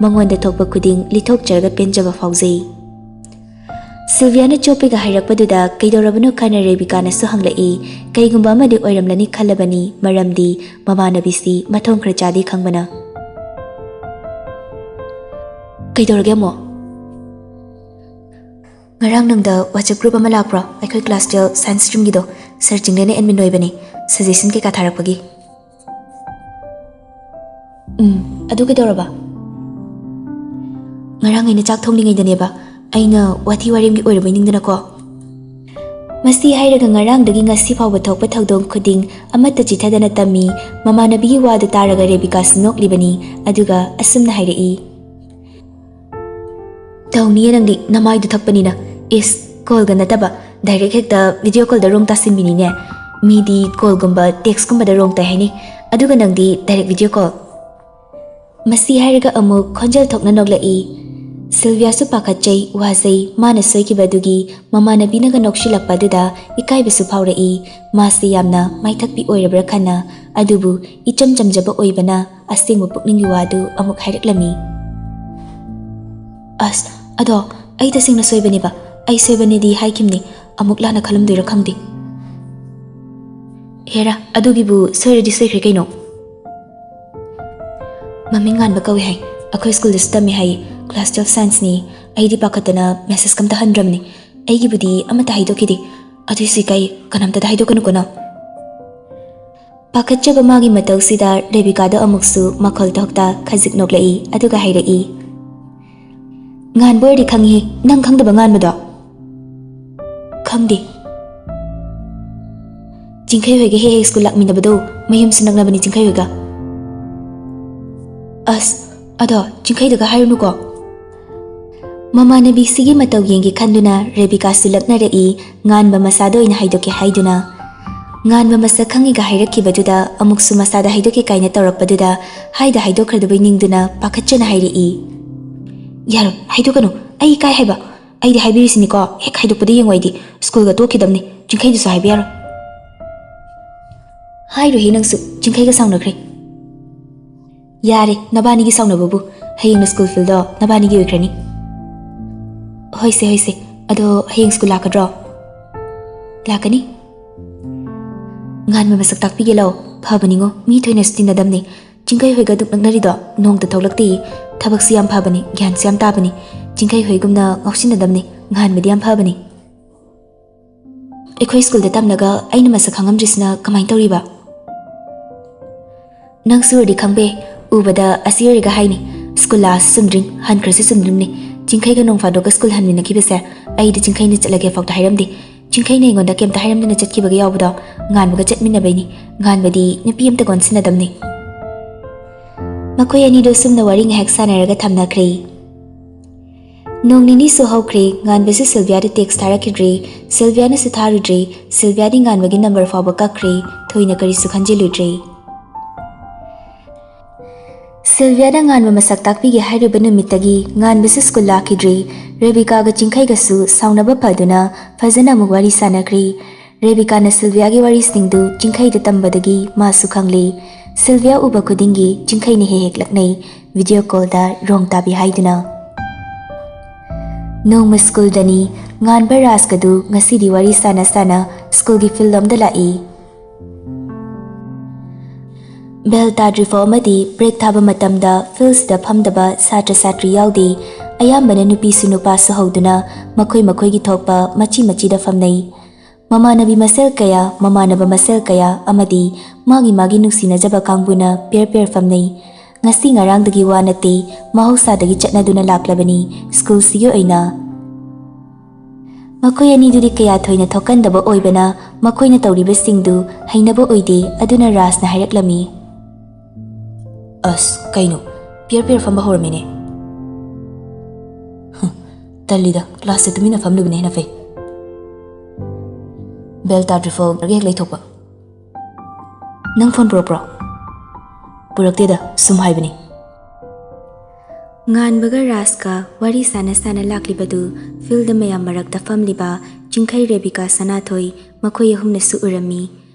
ꯃꯉꯣꯟꯗ ꯊꯣꯛꯄ ꯈꯨꯗꯤꯡ ꯂꯤꯊꯣꯛꯆꯔꯒ ꯄꯦꯟꯖꯕ ꯐꯥꯎꯖꯩ꯫ ꯁꯤꯜꯚꯤꯌꯥꯅ ꯆꯣꯞꯄꯦꯒ ꯍꯥꯏꯔꯛꯄꯗꯨꯗ ꯀꯩꯗꯧꯔꯕꯅꯣ ꯈꯟꯅ ꯔꯦꯕꯤꯀꯥꯅꯁꯨ ꯍꯪꯂꯛꯏ꯫ ꯀꯩꯒꯨꯝꯕ ꯑꯃꯗꯤ ꯑꯣꯏꯔꯝꯂꯅꯤ ꯈꯜꯂꯕꯅꯤ, ꯃꯔꯝꯗꯤ ꯃꯃꯥꯟꯅꯕꯤꯁꯤ ꯃꯊꯣꯡ ꯈꯔ ꯆꯥꯗꯦ ꯈꯪꯕꯅ꯫ "ꯀꯩꯗꯧꯔꯒꯦ ꯑꯃꯨꯛ?" "ꯉꯔꯥꯡ ꯅꯪꯗ WhatsApp group ꯑꯃ ꯂꯥꯛꯄ꯭ꯔꯣ? ꯑꯩꯈꯣꯏ class twelve science streamꯒꯤꯗꯣ, ꯁꯔ ꯆꯤꯡꯂꯦꯟꯅ admin ꯑꯣꯏꯕꯅꯦ, suggestion ꯀꯩꯀꯥ ꯊꯥꯔꯛꯄꯒꯤ꯫" "ꯎꯝ, ꯑꯗꯨ ꯀꯩꯗꯧꯔꯕ?" "ꯉꯔꯥꯡ ꯑꯩꯅ ꯆꯥꯛ ꯊꯣꯡꯂꯤꯉꯩꯗꯅꯦꯕ, ꯑꯩꯅ ꯋꯥꯊꯤ ꯋꯥꯔꯦꯝꯒꯤ ꯑꯣꯏꯔꯕꯣꯏ ꯅꯤꯡꯗꯅꯀꯣ꯫" ꯃꯁꯤ ꯍꯥꯏꯔꯒ ꯉꯔꯥꯡꯗꯒꯤ ꯉꯁꯤ ꯐꯥꯎꯕ ꯊꯣꯛꯄ ꯊꯧꯗꯣꯡ ꯈꯨꯗꯤꯡ ꯑꯃꯠꯇ ꯆꯤꯊꯗꯅ ꯇꯝꯃꯤ꯫ ꯃꯃꯥꯟꯅꯕꯤꯒꯤ ꯋꯥꯗꯨ ꯇꯥꯔꯒ ꯔꯦꯕꯤꯀꯥꯁꯨ ꯅꯣꯛꯂꯤꯕꯅꯤ꯫ ꯑꯗꯨꯒ ꯑꯁꯨꯝꯅ ꯍꯥꯏꯔꯛꯏ꯫ "ꯇꯧꯅꯤꯌꯦ ꯅꯪꯗꯤ, ꯅꯃꯥꯏꯗꯨ ꯊꯛꯄꯅꯤꯅ꯫ ꯏꯁ, callꯒ ꯅꯠꯇꯕ, direct ꯍꯦꯛꯇ video callꯗ ꯔꯣꯡ ꯇꯥꯁꯤꯟꯕꯤꯅꯤꯅꯦ꯫ ꯃꯤꯗꯤ callꯒꯨꯝꯕ textꯀꯨꯝꯕꯗ ꯔꯣꯡ ꯇꯥꯏ ꯍꯥꯏꯅꯩ, ꯑꯗꯨꯒ ꯅꯪꯗꯤ direct video call꯫" ꯃꯁꯤ ꯍꯥꯏꯔꯒ ꯑꯃꯨꯛ ꯈꯣꯟꯖꯦꯜ ꯊꯣꯛꯅ ꯅꯣꯛꯂꯛꯏ꯫ ꯁꯤꯜꯚꯤꯌꯥꯁꯨ ꯄꯥꯈꯠꯆꯩ, ꯋꯥꯖꯩ꯫ ꯃꯥꯅ ꯁꯣꯏꯈꯤꯕ ꯑꯗꯨꯒꯤ ꯃꯃꯥꯟꯅꯕꯤꯅꯒ ꯅꯣꯛꯁꯤꯜꯂꯛꯄ ꯑꯗꯨꯗ ꯏꯀꯥꯏꯕꯁꯨ ꯐꯥꯎꯔꯛꯏ꯫ ꯃꯥꯁꯤ ꯌꯥꯝꯅ ꯃꯥꯏꯊꯛꯄꯤ ꯑꯣꯏꯔꯕ꯭ꯔꯥ ꯈꯟꯅ, ꯑꯗꯨꯕꯨ ꯏꯆꯝ ꯆꯝꯖꯕ ꯑꯣꯏꯕꯅ ꯑꯁꯦꯡꯕ ꯄꯨꯛꯅꯤꯡꯒꯤ ꯋꯥꯗꯨ ꯑꯃꯨꯛ ꯍꯥꯏꯔꯛꯂꯝꯃꯤ꯫ "ꯑꯁ, ꯑꯗꯣ ꯑꯩ ꯇꯁꯦꯡꯅ ꯁꯣꯏꯕꯅꯦꯕ꯫ ꯑꯩ ꯁꯣꯏꯕꯅꯦꯗꯤ ꯍꯥꯏꯈꯤꯕꯅꯤ, ꯑꯃꯨꯛ ꯂꯥꯟꯅ ꯈꯜꯂꯝꯗꯣꯏꯔꯥ ꯈꯪꯗꯦ꯫" "ꯍꯦꯔꯥ, ꯑꯗꯨꯒꯤꯕꯨ ꯁꯣꯏꯔꯗꯤ ꯁꯣꯏꯈ꯭ꯔꯦ ꯀꯩꯅꯣ꯫" "ꯃꯃꯤꯡ ꯉꯥꯟꯕ ꯀꯧꯏ ꯍꯥꯏ, ꯑꯩꯈꯣꯏ ꯁ꯭ꯀꯨꯜꯗꯁꯨ ꯇꯝꯃꯦ ꯍꯥꯏꯌꯦ, class twelve scienceꯅꯤ꯫" ꯑꯩꯗꯤ ꯄꯥꯈꯠꯇꯅ messageꯀ ꯑꯝꯇ ꯍꯟꯗ꯭ꯔꯕꯅꯤ꯫ ꯑꯩꯒꯤꯕꯨꯗꯤ ꯑꯃꯠꯇ ꯍꯥꯏꯗꯣꯛꯈꯤꯗꯦ, ꯑꯗꯨꯏꯁꯨ ꯏꯀꯥꯏ, ꯀꯅꯥꯝꯇꯗ ꯍꯥꯏꯗꯣꯛꯀꯅꯨꯀꯣ ꯅꯪ꯫ ꯄꯥꯈꯠꯆꯕ ꯃꯥꯒꯤ ꯃꯇꯧꯁꯤꯗ ꯔꯦꯕꯤꯀꯥꯗꯣ ꯑꯃꯨꯛꯁꯨ ꯃꯈꯣꯜ ꯊꯣꯛꯇ ꯈꯖꯤꯛ ꯅꯣꯛꯂꯛꯏ, ꯑꯗꯨꯒ ꯍꯥꯏꯔꯛꯏ, "ꯉꯥꯟꯕ ꯑꯣꯏꯔꯗꯤ ꯈꯪꯉꯤ, ꯅꯪ ꯈꯪꯗꯕ ꯉꯥꯟꯕꯗꯣ?" "ꯈꯪꯗꯦ꯫" "ꯆꯤꯡꯈꯩ ꯍꯣꯏꯒ ꯍꯦꯛ ꯍꯦꯛ ꯁ꯭ꯀꯨꯜ ꯂꯥꯛꯃꯤꯟꯅꯕꯗꯣ, ꯃꯌꯨꯝꯁꯨ ꯅꯛꯅꯕꯅꯤ ꯆꯤꯡꯈꯩ ꯍꯣꯏꯒ꯫" "ꯑꯁ, ꯑꯗꯣ ꯆꯤꯡꯈꯩꯗꯒ ꯍꯥꯏꯔꯨꯅꯨꯀꯣ꯫" ꯃꯃꯥꯟꯅꯕꯤꯁꯤꯒꯤ ꯃꯇꯧ ꯌꯦꯡꯒꯦ ꯈꯟꯗꯨꯅ ꯔꯦꯕꯤꯀꯥꯁꯨ ꯂꯛꯅꯔꯛꯏ꯫ ꯉꯥꯟꯕ ꯃꯁꯥꯗ ꯑꯣꯏꯅ ꯍꯥꯏꯗꯣꯛꯀꯦ ꯍꯥꯏꯗꯨꯅ꯫ ꯉꯥꯟꯕ ꯃꯁꯛ ꯈꯪꯉꯤꯒ ꯍꯥꯏꯔꯛꯈꯤꯕꯗꯨꯗ ꯑꯃꯨꯛꯁꯨ ꯃꯁꯥꯗ ꯍꯥꯏꯗꯣꯛꯀꯦ ꯀꯥꯏꯅ ꯇꯧꯔꯛꯄꯗꯨꯗ ꯍꯥꯏꯗ ꯍꯥꯏꯗꯣꯛꯈ꯭ꯔꯗꯕꯩ ꯅꯤꯡꯗꯨꯅ ꯄꯥꯈꯠꯆꯅ ꯍꯥꯏꯔꯛꯏ꯫ "ꯌꯥꯔꯣꯏ, ꯍꯥꯏꯗꯣꯛꯀꯅꯨ꯫ ꯑꯩ ꯏꯀꯥꯏ ꯍꯥꯏꯕ꯫ ꯑꯩꯗꯤ ꯍꯥꯏꯕꯤꯔꯤꯁꯤꯅꯤꯀꯣ, ꯍꯦꯛ ꯍꯥꯏꯗꯣꯛꯄꯗ ꯌꯦꯡꯉꯣ ꯑꯩꯗꯤ ꯁ꯭ꯀꯨꯜꯒ ꯇꯣꯛꯈꯤꯗꯕꯅꯤ꯫ ꯆꯤꯡꯈꯩꯗꯨꯁꯨ ꯍꯥꯏꯕ ꯌꯥꯔꯣꯏ꯫" "ꯍꯥꯏꯔꯣꯏꯍꯦ ꯅꯪꯁꯨ, ꯆꯤꯡꯈꯩꯒ ꯁꯥꯎꯅꯈ꯭ꯔꯦ꯫" "ꯌꯥꯔꯦ, ꯅꯕꯥꯅꯤꯒꯤ ꯁꯥꯎꯅꯕꯕꯨ꯫ ꯍꯌꯦꯡꯅ ꯁ꯭ꯀꯨꯜ ꯐꯤꯜꯗꯣ ꯅꯕꯥꯅꯤꯒꯤ ꯑꯣꯏꯈ꯭ꯔꯅꯤ꯫" "ꯍꯣꯏꯁꯦ, ꯍꯣꯏꯁꯦ꯫ ꯑꯗꯣ ꯍꯌꯦꯡ ꯁ꯭ꯀꯨꯜ ꯂꯥꯛꯀꯗ꯭ꯔꯣ?" "ꯂꯥꯛꯀꯅꯤ꯫" "ꯉꯥꯟꯕ ꯃꯁꯛ ꯇꯥꯛꯄꯤꯒꯦ ꯂꯥꯛꯑꯣ꯫ ꯐꯕꯅꯤꯉꯣ, ꯃꯤ ꯊꯣꯏꯅꯁꯨ ꯇꯤꯟꯅꯗꯕꯅꯤ꯫ ꯆꯤꯡꯈꯩ ꯍꯣꯏꯒ ꯑꯗꯨꯛ ꯅꯛꯅꯔꯤꯗꯣ ꯅꯣꯡꯇ ꯊꯣꯛꯂꯛꯇꯦ꯫ ꯊꯕꯛꯁꯨ ꯌꯥꯝ ꯐꯕꯅꯤ, ꯒ꯭ꯌꯥꯟꯁꯨ ꯌꯥꯝ ꯇꯥꯕꯅꯤ꯫ ꯆꯤꯡꯈꯩ ꯍꯣꯏꯒꯨꯝꯅ ꯉꯥꯎꯁꯤꯟꯅꯗꯕꯅꯤ꯫ ꯉꯥꯟꯕꯗꯤ ꯌꯥꯝ ꯐꯕꯅꯤ꯫" "ꯑꯩꯈꯣꯏ ꯁ꯭ꯀꯨꯜꯗ ꯇꯝꯂꯒ ꯑꯩꯅ ꯃꯁꯛ ꯈꯪꯉꯝꯗ꯭ꯔꯤꯁꯤꯅ ꯀꯃꯥꯏꯅ ꯇꯧꯔꯤꯕ?" "ꯅꯪꯁꯨ ꯎꯔꯗꯤ ꯈꯪꯕꯦ꯫ ꯎꯕꯗ ꯑꯁꯤ ꯑꯣꯏꯔꯒ ꯍꯥꯏꯅꯤ꯫ ꯁ꯭ꯀꯨꯜ ꯂꯥꯛꯑꯁꯨ ꯆꯨꯝꯗ꯭ꯔꯤꯡ, ꯍꯟꯈ꯭ꯔꯁꯨ ꯆꯨꯝꯗ꯭ꯔꯤꯡꯅꯤ꯫ ꯆꯤꯡꯈꯩꯒ ꯅꯣꯡ ꯐꯥꯗꯣꯛꯀ ꯁ꯭ꯀꯨꯜ ꯍꯟꯃꯤꯟꯅꯈꯤꯕꯁꯦ ꯑꯩꯗꯤ ꯆꯤꯡꯈꯩꯅ ꯆꯠꯂꯒꯦ ꯐꯥꯎꯗ ꯍꯥꯏꯔꯝꯗꯦ꯫ ꯆꯤꯡꯈꯩꯅ ꯑꯩꯉꯣꯟꯗ ꯀꯩꯝꯇ ꯍꯥꯏꯔꯝꯗꯅ ꯆꯠꯈꯤꯕꯒ ꯌꯥꯎꯕꯗꯣ ꯉꯥꯟꯕꯒ ꯆꯠꯃꯤꯟꯅꯕꯩꯅꯤ꯫ ꯉꯥꯟꯕꯗꯤ ꯅꯨꯄꯤ ꯑꯝꯇ ꯀꯣꯟꯁꯤꯟꯅꯗꯕꯅꯤ꯫" ꯃꯈꯣꯏ ꯑꯅꯤꯗꯣ ꯁꯨꯝꯅ ꯋꯥꯔꯤ ꯉꯥꯏꯍꯥꯛ ꯁꯥꯟꯅꯔꯒ ꯊꯝꯅꯈ꯭ꯔꯦ꯫ ꯅꯣꯡ ꯅꯤꯅꯤꯁꯨ ꯍꯧꯈ꯭ꯔꯦ꯫ ꯉꯥꯟꯕꯁꯨ ꯁꯤꯜꯚꯤꯌꯥꯗ ꯇꯦꯛꯁ ꯊꯥꯔꯛꯈꯤꯗ꯭ꯔꯦ꯫ ꯁꯤꯜꯚꯤꯌꯥꯅꯁꯨ ꯊꯥꯔꯨꯗ꯭ꯔꯦ꯫ ꯁꯤꯜꯚꯤꯌꯥꯗꯤ ꯉꯥꯟꯕꯒꯤ ꯅꯝꯕꯔ ꯐꯥꯎꯕ ꯀꯛꯈ꯭ꯔꯦ꯫ ꯊꯣꯏꯅ ꯀꯔꯤꯁꯨ ꯈꯟꯖꯤꯜꯂꯨꯗ꯭ꯔꯦ꯫ ꯁꯤꯜꯚꯤꯌꯥꯅ ꯉꯥꯟꯕ ꯃꯁꯛ ꯇꯥꯛꯄꯤꯒꯦ ꯍꯥꯏꯔꯨꯕ ꯅꯨꯃꯤꯠꯇꯒꯤ ꯉꯥꯟꯕꯁꯨ ꯁ꯭ꯀꯨꯜ ꯂꯥꯛꯈꯤꯗ꯭ꯔꯦ꯫ ꯔꯦꯕꯤꯀꯥꯒ ꯆꯤꯡꯈꯩꯒꯁꯨ ꯁꯥꯎꯅꯕ ꯐꯗꯨꯅ ꯐꯖꯅ ꯑꯃꯨꯛ ꯋꯥꯔꯤ ꯁꯥꯟꯅꯈ꯭ꯔꯦ꯫ ꯔꯦꯕꯤꯀꯥꯅ ꯁꯤꯜꯚꯤꯌꯥꯒꯤ ꯋꯥꯔꯤꯁꯤꯡꯗꯨ ꯆꯤꯡꯈꯩꯗ ꯇꯝꯕꯗꯒꯤ ꯃꯥꯁꯨ ꯈꯪꯂꯦ꯫ ꯁꯤꯜꯚꯤꯌꯥ ꯎꯕ ꯈꯨꯗꯤꯡꯒꯤ ꯆꯤꯡꯈꯩꯅ ꯍꯦꯛ ꯍꯦꯛ ꯂꯛꯅꯩ, ꯚꯤꯗꯤꯑꯣ ꯀꯣꯜꯗ ꯔꯣꯡ ꯇꯥꯕꯤ ꯍꯥꯏꯗꯨꯅ꯫ ꯅꯣꯡꯃ ꯁ꯭ꯀꯨꯜꯗꯅꯤ꯫ ꯉꯥꯟꯕ ꯔꯥꯖꯀꯗꯨ ꯉꯁꯤꯗꯤ ꯋꯥꯔꯤ ꯁꯥꯟꯅ ꯁꯥꯟꯅ ꯁ꯭ꯀꯨꯜꯒꯤ ꯐꯤꯜꯗ ꯑꯃꯗ ꯂꯥꯛꯏ꯫ ꯕꯦꯜ ꯇꯥꯗ꯭ꯔꯤꯐꯥꯎ ꯑꯃꯗꯤ ꯕ꯭ꯔꯦꯛ ꯊꯥꯕ ꯃꯇꯝꯗ ꯐꯤꯜꯁꯤꯗ ꯐꯝꯗꯕ ꯁꯥꯇ꯭ꯔ ꯁꯥꯇ꯭ꯔꯤ ꯌꯥꯎꯗꯦ꯫ ꯑꯌꯥꯝꯕꯅ ꯅꯨꯄꯤꯁꯨ ꯅꯨꯄꯥꯁꯨ ꯍꯧꯗꯨꯅ ꯃꯈꯣꯏ ꯃꯈꯣꯏꯒꯤ ꯊꯣꯛꯄ ꯃꯆꯤ ꯃꯆꯤꯗ ꯐꯝꯅꯩ꯫ ꯃꯃꯥꯟꯅꯕꯤ ꯃꯁꯦꯜ ꯀꯌꯥ, ꯃꯃꯥꯟꯅꯕ ꯃꯁꯦꯜ ꯀꯌꯥ ꯑꯃꯗꯤ ꯃꯥꯒꯤ ꯃꯥꯒꯤ ꯅꯨꯡꯁꯤꯅꯖꯕ ꯀꯥꯡꯕꯨꯅ ꯄꯦꯔ ꯄꯦꯔ ꯐꯝꯅꯩ꯫ ꯉꯁꯤ ꯉꯔꯥꯡꯗꯒꯤ ꯋꯥ ꯅꯠꯇꯦ, ꯃꯍꯧꯁꯥꯗꯒꯤ ꯆꯠꯅꯗꯨꯅ ꯂꯥꯛꯂꯕꯅꯤ ꯁ꯭ꯀꯨꯜꯁꯤꯒꯤ ꯑꯣꯏꯅ꯫ ꯃꯈꯣꯏ ꯑꯅꯤꯗꯨꯗꯤ ꯀꯌꯥ ꯊꯣꯏꯅ ꯊꯣꯛꯀꯟꯗꯕ ꯑꯣꯏꯕꯅ ꯃꯈꯣꯏꯅ ꯇꯧꯔꯤꯕꯁꯤꯡꯗꯨ ꯍꯩꯅꯕ ꯑꯣꯏꯗꯦ, ꯑꯗꯨꯅ ꯔꯥꯖꯅ ꯍꯥꯏꯔꯛꯂꯝꯃꯤ꯫ "ꯑꯁ, ꯀꯩꯅꯣ? ꯄꯤꯌꯔ ꯄꯤꯌꯔ ꯐꯝꯕ ꯍꯧꯔꯝꯃꯤꯅꯦ꯫" "ꯍꯨꯝ, ꯇꯜꯂꯤꯗ, ꯀ꯭ꯂꯥꯁꯇ ꯇꯨꯃꯤꯟꯅ ꯐꯝꯂꯨꯕꯅ ꯍꯦꯟꯅ ꯐꯩ꯫ ꯕꯦꯜ ꯇꯥꯗ꯭ꯔꯤꯐꯥꯎ ꯍꯦꯛ ꯂꯩꯊꯣꯛꯄ꯫ "ꯅꯪ ꯐꯣꯟ ꯄꯨꯔꯛꯄ꯭ꯔꯣ?" "ꯄꯨꯔꯛꯇꯦꯗ, ꯁꯨꯝ ꯍꯥꯏꯕꯅꯤ꯫" ꯉꯥꯟꯕꯒ ꯔꯥꯖꯀ ꯋꯥꯔꯤ ꯁꯥꯟꯅ ꯁꯥꯟꯅ ꯂꯥꯛꯂꯤꯕꯗꯨ ꯐꯤꯜꯗ ꯃꯌꯥꯝ ꯃꯔꯛꯇ ꯐꯝꯂꯤꯕ ꯆꯤꯡꯈꯩ, ꯔꯦꯕꯤꯀꯥ, ꯁꯅꯥꯊꯣꯏ ꯃꯈꯣꯏ ꯑꯍꯨꯝꯅꯁꯨ ꯎꯔꯝꯃꯤ꯫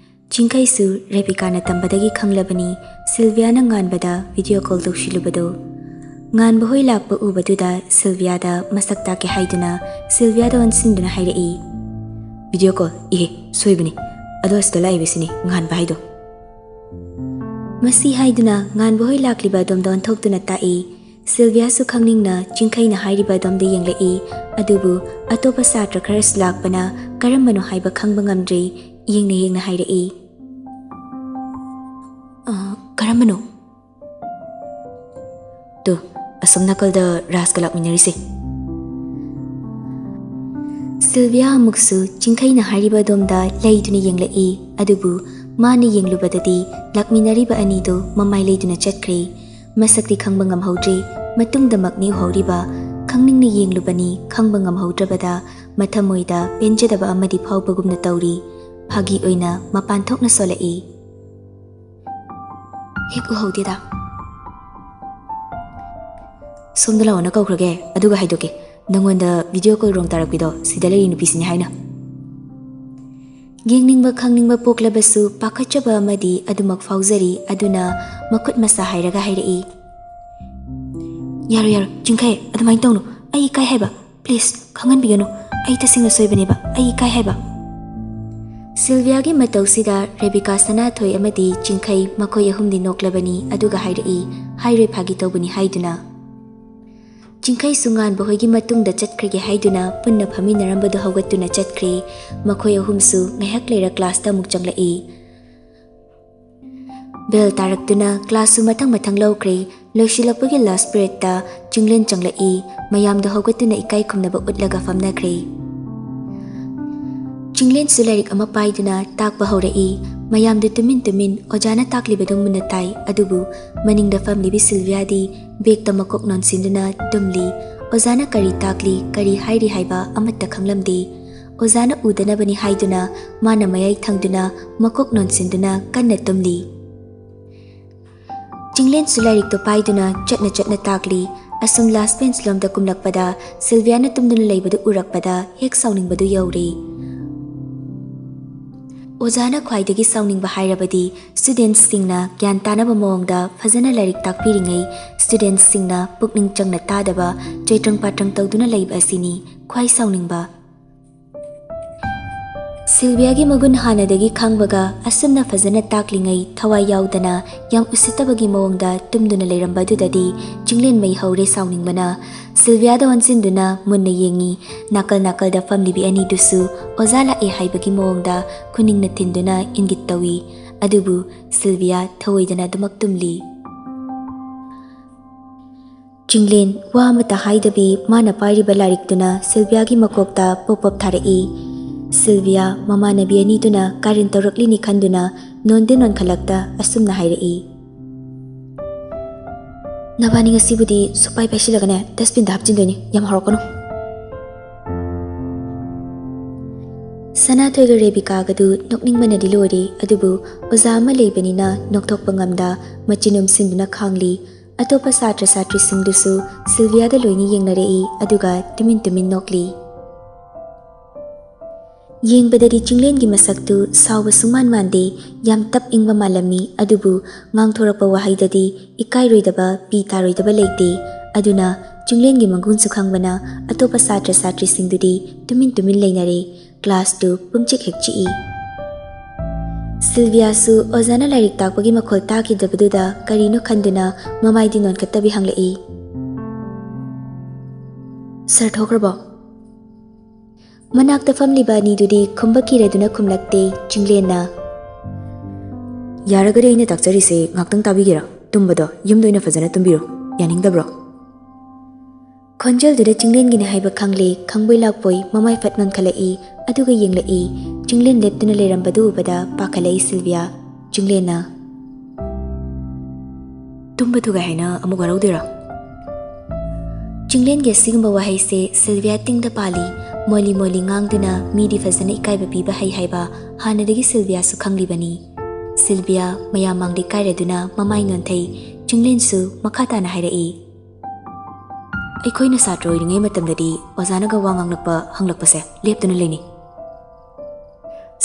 ꯆꯤꯡꯈꯩꯁꯨ ꯔꯦꯕꯤꯀꯥꯅ ꯇꯝꯕꯗꯒꯤ ꯈꯪꯂꯕꯅꯤ ꯁꯤꯜꯚꯤꯌꯥꯅ ꯉꯥꯟꯕꯗ ꯚꯤꯗꯤꯑꯣ ꯀꯣꯜ ꯇꯧꯁꯤꯜꯂꯨꯕꯗꯨ꯫ ꯉꯥꯟꯕ ꯍꯣꯏ ꯂꯥꯛꯄ ꯎꯕꯗꯨꯗ ꯁꯤꯜꯚꯤꯌꯥꯗ ꯃꯁꯛ ꯇꯥꯛꯀꯦ ꯍꯥꯏꯗꯨꯅ ꯁꯤꯜꯚꯤꯌꯥꯗ ꯑꯣꯟꯁꯤꯟꯗꯨꯅ ꯍꯥꯏꯔꯛꯏ꯫ "Video call? ꯏꯍꯦ, ꯁꯣꯏꯕꯅꯤ꯫ ꯑꯗꯣ ꯑꯁꯤꯗ ꯂꯥꯛꯏꯕꯁꯤꯅꯤ ꯉꯥꯟꯕ ꯍꯥꯏꯗꯣ꯫" ꯃꯁꯤ ꯍꯥꯏꯗꯨꯅ ꯉꯥꯟꯕ ꯍꯣꯏ ꯂꯥꯛꯂꯤꯕ ꯑꯗꯣꯝꯗ ꯑꯣꯟꯊꯣꯛꯇꯨꯅ ꯇꯥꯛꯏ꯫ ꯁꯤꯜꯚꯤꯌꯥꯁꯨ ꯈꯪꯅꯤꯡꯅ ꯆꯤꯡꯈꯩꯅ ꯍꯥꯏꯔꯤꯕ ꯑꯗꯣꯝꯗ ꯌꯦꯡꯂꯛꯏ꯫ ꯑꯗꯨꯕꯨ ꯑꯇꯣꯞꯄ ꯁꯥꯇ꯭ꯔ ꯈꯔꯁꯨ ꯂꯥꯛꯄꯅ ꯀꯔꯝꯕꯅꯣ ꯍꯥꯏꯕ ꯈꯪꯕ ꯉꯝꯗ꯭ꯔꯤ꯫ ꯌꯦꯡꯅ ꯌꯦꯡꯅ ꯍꯥꯏꯔꯛꯏ꯫ "ꯑ, ꯀꯔꯝꯕꯅꯣ?" "ꯇꯨ, ꯑꯁꯣꯝ ꯅꯥꯀꯜꯗ ꯔꯥꯖꯀ ꯂꯥꯛꯃꯤꯟꯅꯔꯤꯁꯦ꯫" ꯁꯤꯜꯚꯤꯌꯥ ꯑꯃꯨꯛꯁꯨ ꯆꯤꯡꯈꯩꯅ ꯍꯥꯏꯔꯤꯕ ꯑꯗꯣꯝꯗ ꯂꯩꯗꯨꯅ ꯌꯦꯡꯂꯛꯏ꯫ ꯑꯗꯨꯕꯨ ꯃꯥꯅ ꯌꯦꯡꯂꯨꯕꯗꯗꯤ ꯂꯥꯛꯃꯤꯟꯅꯔꯤꯕ ꯑꯅꯤꯗꯨ ꯃꯃꯥꯏ ꯂꯩꯗꯨꯅ ꯆꯠꯈ꯭ꯔꯦ꯫ ꯃꯁꯛꯇꯤ ꯈꯪꯕ ꯉꯝꯍꯧꯗ꯭ꯔꯤ꯫ ꯃꯇꯨꯡꯗꯃꯛꯅꯤ ꯎꯍꯧꯔꯤꯕ꯫ ꯈꯪꯅꯤꯡꯅ ꯌꯦꯡꯂꯨꯕꯅꯤ, ꯈꯪꯕ ꯉꯝꯍꯧꯗ꯭ꯔꯕꯗ ꯃꯊꯃꯣꯏꯗ ꯄꯦꯟꯖꯗꯕ ꯑꯃꯗꯤ ꯐꯥꯎꯕꯒꯨꯝꯅ ꯇꯧꯔꯤ꯫ ꯐꯥꯒꯤ ꯑꯣꯏꯅ ꯃꯄꯥꯟ ꯊꯣꯛꯅ ꯁꯣꯜꯂꯛꯏ꯫ "ꯍꯦꯛ ꯎꯍꯧꯗꯦꯗ꯫" "ꯁꯣꯝꯗ ꯂꯥꯛꯑꯣꯅ ꯀꯧꯈ꯭ꯔꯒꯦ, ꯑꯗꯨꯒ ꯍꯥꯏꯗꯣꯛꯀꯦ꯫ ꯅꯪꯉꯣꯟꯗ ꯚꯤꯗꯤꯑꯣ ꯀꯣꯜ ꯔꯣꯡ ꯇꯥꯔꯛꯄꯤꯗꯣ ꯁꯤꯗ ꯂꯩꯔꯤ ꯅꯨꯄꯤꯁꯤꯅꯤ ꯍꯥꯏꯅ꯫" ꯌꯦꯡꯅꯤꯡꯕ ꯈꯪꯅꯤꯡꯕ ꯄꯣꯛꯂꯕꯁꯨ ꯄꯥꯈꯠꯆꯕ ꯑꯃꯗꯤ ꯑꯗꯨꯃꯛ ꯐꯥꯎꯖꯔꯤ꯫ ꯑꯗꯨꯅ ꯃꯈꯨꯠ ꯃꯁꯥ ꯍꯥꯏꯔꯒ ꯍꯥꯏꯔꯛꯏ꯫ "ꯌꯥꯔꯣꯏ, ꯌꯥꯔꯣꯏ, ꯆꯤꯡꯈꯩ, ꯑꯗꯨꯃꯥꯏꯅ ꯇꯧꯅꯨ꯫ ꯑꯩ ꯏꯀꯥꯏ ꯍꯥꯏꯕ꯫ ꯄ꯭ꯂꯤꯖ, ꯈꯪꯍꯟꯕꯤꯒꯅꯨ꯫ ꯑꯩ ꯇꯁꯦꯡꯅ ꯁꯣꯏꯕꯅꯦꯕ꯫ ꯑꯩ ꯏꯀꯥꯏ ꯍꯥꯏꯕ꯫" ꯁꯤꯜꯚꯤꯌꯥꯒꯤ ꯃꯇꯧꯁꯤꯗ ꯔꯦꯕꯤꯀꯥ, ꯁꯅꯥꯊꯣꯏ ꯑꯃꯗꯤ ꯆꯤꯡꯈꯩ ꯃꯈꯣꯏ ꯑꯍꯨꯝꯗꯤ ꯅꯣꯛꯂꯕꯅꯤ꯫ ꯑꯗꯨꯒ ꯍꯥꯏꯔꯛꯏ, "ꯍꯥꯏꯔꯣꯏ, ꯐꯥꯒꯤ ꯇꯧꯕꯅꯤ" ꯍꯥꯏꯗꯨꯅ꯫ ꯆꯤꯡꯈꯩꯁꯨ ꯉꯥꯟꯕ ꯍꯣꯏꯒꯤ ꯃꯇꯨꯡꯗ ꯆꯠꯈ꯭ꯔꯒꯦ ꯍꯥꯏꯗꯨꯅ ꯄꯨꯟꯅ ꯐꯝꯃꯤꯟꯅꯔꯝꯕꯗꯨ ꯍꯧꯒꯠꯇꯨꯅ ꯆꯠꯈ꯭ꯔꯦ꯫ ꯃꯈꯣꯏ ꯑꯍꯨꯝꯁꯨ ꯉꯥꯏꯍꯥꯛ ꯂꯩꯔ ꯀ꯭ꯂꯥꯁꯇ ꯑꯃꯨꯛ ꯆꯪꯂꯛꯏ꯫ ꯕꯦꯜ ꯇꯥꯔꯛꯇꯨꯅ ꯀ꯭ꯂꯥꯁꯁꯨ ꯃꯊꯪ ꯃꯊꯪ ꯂꯧꯈ꯭ꯔꯦ꯫ ꯂꯣꯏꯁꯤꯜꯂꯛꯄꯒꯤ ꯂꯥꯁ ꯄꯤꯔꯤꯌꯠꯇ ꯆꯤꯡꯂꯦꯟ ꯆꯪꯂꯛꯏ꯫ ꯃꯌꯥꯝꯗꯣ ꯍꯧꯒꯠꯇꯨꯅ ꯏꯀꯥꯏ ꯈꯨꯝꯅꯕ ꯎꯠꯂꯒ ꯐꯝꯅꯈ꯭ꯔꯦ꯫ ꯆꯤꯡꯂꯦꯟꯁꯨ ꯂꯥꯏꯔꯤꯛ ꯑꯃ ꯄꯥꯏꯗꯨꯅ ꯇꯥꯛꯄ ꯍꯧꯔꯛꯏ꯫ ꯃꯌꯥꯝꯗꯨ ꯇꯨꯃꯤꯟ ꯇꯨꯃꯤꯟ ꯑꯣꯖꯥꯅ ꯇꯥꯛꯂꯤꯕꯗꯨ ꯃꯨꯟꯅ ꯇꯥꯏ꯫ ꯑꯗꯨꯕꯨ ꯃꯅꯤꯡꯗ ꯐꯝꯂꯤꯕꯤ ꯁꯤꯜꯚꯤꯌꯥꯗꯤ ꯕꯦꯒꯇ ꯃꯀꯣꯛ ꯅꯣꯟꯁꯤꯟꯗꯨꯅ ꯇꯨꯝꯂꯤ꯫ ꯑꯣꯖꯥꯅ ꯀꯔꯤ ꯇꯥꯛꯂꯤ, ꯀꯔꯤ ꯍꯥꯏꯔꯤ ꯍꯥꯏꯕ ꯑꯃꯠꯇ ꯈꯪꯂꯝꯗꯦ꯫ ꯑꯣꯖꯥꯅ ꯎꯗꯅꯕꯅꯤ ꯍꯥꯏꯗꯨꯅ ꯃꯥꯅ ꯃꯌꯥꯏ ꯊꯪꯗꯨꯅ ꯃꯀꯣꯛ ꯅꯣꯟꯁꯤꯟꯗꯨꯅ ꯀꯟꯅ ꯇꯨꯝꯂꯤ꯫ ꯆꯤꯡꯂꯦꯟꯁꯨ ꯂꯥꯏꯔꯤꯛꯇꯨ ꯄꯥꯏꯗꯨꯅ ꯆꯠꯅ ꯆꯠꯅ ꯇꯥꯛꯂꯤ꯫ ꯑꯁꯨꯝ ꯂꯥꯁ ꯕꯦꯟꯆ ꯂꯣꯝꯗ ꯀꯨꯝꯂꯛꯄꯗ ꯁꯤꯜꯚꯤꯌꯥꯅ ꯇꯨꯝꯗꯨꯅ ꯂꯩꯕꯗꯨ ꯎꯔꯛꯄꯗ ꯍꯦꯛ ꯁꯥꯎꯅꯤꯡꯕꯗꯨ ꯌꯧꯔꯦ꯫ ꯑꯣꯖꯥꯅ ꯈ꯭ꯋꯥꯏꯗꯒꯤ ꯁꯥꯎꯅꯤꯡꯕ ꯍꯥꯏꯔꯕꯗꯤ ꯁ꯭ꯇꯨꯗꯦꯟꯠꯁꯤꯡꯅ ꯒ꯭ꯌꯥꯟ ꯇꯥꯅꯕ ꯃꯑꯣꯡꯗ ꯐꯖꯅ ꯂꯥꯏꯔꯤꯛ ꯇꯥꯛꯄꯤꯔꯤꯉꯩ ꯁ꯭ꯇꯨꯗꯦꯟꯠꯁꯤꯡꯅ ꯄꯨꯛꯅꯤꯡ ꯆꯪꯅ ꯇꯥꯗꯕ, ꯆꯣꯏꯇ꯭ꯔꯪ ꯄꯥꯇ꯭ꯔꯪ ꯇꯧꯗꯨꯅ ꯂꯩꯕ ꯑꯁꯤꯅꯤ ꯈ꯭ꯋꯥꯏ ꯁꯥꯎꯅꯤꯡꯕ꯫ ꯁꯤꯜꯚꯤꯌꯥꯒꯤ ꯃꯒꯨꯟ ꯍꯥꯟꯅꯗꯒꯤ ꯈꯪꯕꯒ ꯑꯁꯨꯝꯅ ꯐꯖꯅ ꯇꯥꯛꯂꯤꯉꯩ ꯊꯋꯥꯏ ꯌꯥꯎꯗꯅ ꯌꯥꯝ ꯎꯁꯤꯠꯇꯕꯒꯤ ꯃꯑꯣꯡꯗ ꯇꯨꯝꯗꯨꯅ ꯂꯩꯔꯝꯕꯗꯨꯗꯗꯤ ꯆꯤꯡꯂꯦꯟ ꯃꯩ ꯍꯧꯔꯦ ꯁꯥꯎꯅꯤꯡꯕꯅ꯫ ꯁꯤꯜꯚꯤꯌꯥꯗ ꯑꯣꯟꯁꯤꯟꯗꯨꯅ ꯃꯨꯟꯅ ꯌꯦꯡꯉꯤ꯫ ꯅꯥꯀꯜ ꯅꯥꯀꯜꯗ ꯐꯝꯂꯤꯕꯤ ꯑꯅꯤꯗꯨꯁꯨ ꯑꯣꯖꯥ ꯂꯥꯛꯑꯦ ꯍꯥꯏꯕꯒꯤ ꯃꯑꯣꯡꯗ ꯈꯨꯅꯤꯡꯅ ꯊꯤꯟꯗꯨꯅ ꯏꯪꯒꯤꯠ ꯇꯧꯏ꯫ ꯑꯗꯨꯕꯨ ꯁꯤꯜꯚꯤꯌꯥ ꯊꯧꯑꯣꯏꯗꯅ ꯑꯗꯨꯃꯛ ꯇꯨꯝꯂꯤ꯫ ꯆꯤꯡꯂꯦꯟ ꯋꯥ ꯑꯃꯠꯇ ꯍꯥꯏꯗꯕꯤ ꯃꯥꯅ ꯄꯥꯏꯔꯤꯕ ꯂꯥꯏꯔꯤꯛꯇꯨꯅ ꯁꯤꯜꯚꯤꯌꯥꯒꯤ ꯃꯀꯣꯛꯇ ꯄꯣꯞ ꯄꯣꯞ ꯊꯥꯔꯛꯏ꯫ ꯁꯤꯜꯚꯤꯌꯥ ꯃꯃꯥꯟꯅꯕꯤ ꯑꯅꯤꯗꯨꯅ ꯀꯥꯔꯟ ꯇꯧꯔꯛꯂꯤꯅꯤ ꯈꯟꯗꯨꯅ ꯅꯣꯟꯗꯤ ꯅꯣꯟꯈꯠꯂꯛꯇ ꯑꯁꯨꯝꯅ ꯍꯥꯏꯔꯛꯏ꯫ "ꯅꯕꯥꯅꯤ ꯉꯁꯤꯕꯨꯗꯤ ꯁꯨꯛꯄꯥꯏ ꯄꯥꯏꯁꯤꯜꯂꯒꯅꯦ ꯗꯁꯕꯤꯟꯗ ꯍꯥꯞꯆꯤꯟꯗꯣꯏꯅꯤ, ꯌꯥꯝ ꯍꯧꯔꯛꯀꯅꯨ꯫" ꯁꯅꯥꯊꯣꯏꯒ ꯔꯦꯕꯤꯀꯥꯒꯗꯨ ꯅꯣꯛꯅꯤꯡꯕꯅꯗꯤ ꯂꯣꯏꯔꯦ, ꯑꯗꯨꯕꯨ ꯑꯣꯖꯥ ꯑꯃ ꯂꯩꯕꯅꯤꯅ ꯅꯣꯛꯊꯣꯛꯄ ꯉꯝꯗ ꯃꯆꯤꯟ ꯎꯝꯁꯤꯟꯗꯨꯅ ꯈꯥꯡꯂꯤ꯫ ꯑꯇꯣꯞꯄ ꯁꯥꯇ꯭ꯔ ꯁꯥꯇ꯭ꯔꯤꯁꯤꯡꯗꯨꯁꯨ ꯁꯤꯜꯚꯤꯌꯥꯗ ꯂꯣꯏꯅ ꯌꯦꯡꯅꯔꯛꯏ, ꯑꯗꯨꯒ ꯇꯨꯃꯤꯟ ꯇꯨꯃꯤꯟ ꯅꯣꯛꯂꯤ꯫ ꯌꯦꯡꯕꯗꯗꯤ ꯆꯤꯡꯂꯦꯟꯒꯤ ꯃꯁꯛꯇꯨ ꯁꯥꯎꯕ ꯁꯨꯡꯃꯥꯟ ꯃꯥꯟꯗꯦ, ꯌꯥꯝ ꯇꯞ ꯏꯪꯕ ꯃꯥꯜꯂꯝꯃꯤ, ꯑꯗꯨꯕꯨ ꯉꯥꯡꯊꯣꯔꯛꯄ ꯋꯥꯍꯩꯗꯗꯤ ꯏꯀꯥꯏꯔꯣꯏꯗꯕ, ꯄꯤ ꯇꯥꯔꯣꯏꯗꯕ ꯂꯩꯇꯦ꯫ ꯑꯗꯨꯅ ꯆꯤꯡꯂꯦꯟꯒꯤ ꯃꯒꯨꯟꯁꯨ ꯈꯪꯕꯅ ꯑꯇꯣꯞꯄ ꯁꯥꯇ꯭ꯔ ꯁꯥꯇ꯭ꯔꯤꯁꯤꯡꯗꯨꯗꯤ ꯇꯨꯃꯤꯟ ꯇꯨꯃꯤꯟ ꯂꯩꯅꯔꯦ꯫ ꯀ꯭ꯂꯥꯁꯇꯨ ꯄꯨꯝꯆꯤꯛ ꯍꯦꯛ ꯆꯤꯛꯏ꯫ ꯁꯤꯜꯚꯤꯌꯥꯁꯨ ꯑꯣꯖꯥꯅ ꯂꯥꯏꯔꯤꯛ ꯇꯥꯛꯄꯒꯤ ꯃꯈꯣꯜ ꯇꯥꯈꯤꯗꯕꯗꯨꯗ ꯀꯔꯤꯅꯣ ꯈꯟꯗꯨꯅ ꯃꯃꯥꯏꯗꯤ ꯅꯣꯟꯈꯠꯇꯕꯤ ꯍꯪꯂꯛꯏ, "ꯁꯥꯔ ꯊꯣꯛꯈ꯭ꯔꯕꯣ?" ꯃꯅꯥꯛꯇ ꯐꯝꯂꯤꯕ ꯑꯅꯤꯗꯨꯗꯤ ꯈꯨꯝꯕ ꯀꯤꯔꯗꯨꯅ ꯈꯨꯝꯂꯛꯇꯦ꯫ ꯆꯤꯡꯂꯦꯟꯅ, "ꯌꯥꯔꯒꯗꯤ ꯑꯩꯅ ꯇꯥꯛꯆꯔꯤꯁꯦ ꯉꯥꯛꯇꯪ ꯇꯥꯕꯤꯒꯦꯔꯥ? ꯇꯨꯝꯕꯗꯣ ꯌꯨꯝꯗ ꯑꯣꯏꯅ ꯐꯖꯅ ꯇꯨꯝꯕꯤꯔꯣ꯫ ꯌꯥꯅꯤꯡꯗꯕ꯭ꯔꯣ?" ꯈꯣꯟꯖꯦꯜꯗꯨꯗ ꯆꯤꯡꯂꯦꯟꯒꯤꯅꯤ ꯍꯥꯏꯕ ꯈꯪꯂꯦ꯫ ꯈꯪꯕꯣꯏ ꯂꯥꯛꯄꯣꯏ ꯃꯃꯥꯏ ꯐꯠ ꯅꯣꯟꯈꯠꯂꯛꯏ, ꯑꯗꯨꯒ ꯌꯦꯡꯂꯛꯏ꯫ ꯆꯤꯡꯂꯦꯟ ꯂꯦꯞꯇꯨꯅ ꯂꯩꯔꯝꯕꯗꯨ ꯎꯕꯗ ꯄꯥꯈꯠꯂꯛꯏ ꯁꯤꯜꯚꯤꯌꯥ꯫ ꯆꯤꯡꯂꯦꯟꯅ, "ꯇꯨꯝꯕ ꯊꯨꯒꯥꯏ ꯍꯥꯏꯅ ꯑꯃꯨꯛ ꯋꯥꯔꯧꯗꯣꯏꯔꯣ?" ꯆꯤꯡꯂꯦꯟꯒꯤ ꯑꯁꯤꯒꯨꯝꯕ ꯋꯥꯍꯩꯁꯦ ꯁꯤꯜꯚꯤꯌꯥ ꯇꯤꯡꯗ ꯄꯥꯜꯂꯤ꯫ ꯃꯣꯂꯤ ꯃꯣꯂꯤ ꯉꯥꯡꯗꯨꯅ ꯃꯤꯗꯤ ꯐꯖꯅ ꯏꯀꯥꯏꯕ ꯄꯤꯕ ꯍꯩ ꯍꯥꯏꯕ ꯍꯥꯟꯅꯗꯒꯤ ꯁꯤꯜꯚꯤꯌꯥꯁꯨ ꯈꯪꯂꯤꯕꯅꯤ꯫ ꯁꯤꯜꯚꯤꯌꯥ ꯃꯌꯥꯝ ꯃꯥꯡꯗ ꯏꯀꯥꯏꯔꯗꯨꯅ ꯃꯃꯥꯏ ꯅꯣꯟꯊꯩ꯫ ꯆꯤꯡꯂꯦꯟꯁꯨ ꯃꯈꯥ ꯇꯥꯅ ꯍꯥꯏꯔꯛꯏ, "ꯑꯩꯈꯣꯏꯅ ꯁꯥꯇ꯭ꯔ ꯑꯣꯏꯔꯤꯉꯩ ꯃꯇꯝꯗꯗꯤ ꯑꯣꯖꯥꯅꯒ ꯋꯥ ꯉꯥꯡꯂꯛꯄ ꯍꯪꯂꯛꯄꯁꯦ ꯂꯦꯞꯇꯨꯅ ꯂꯩꯅꯤ꯫"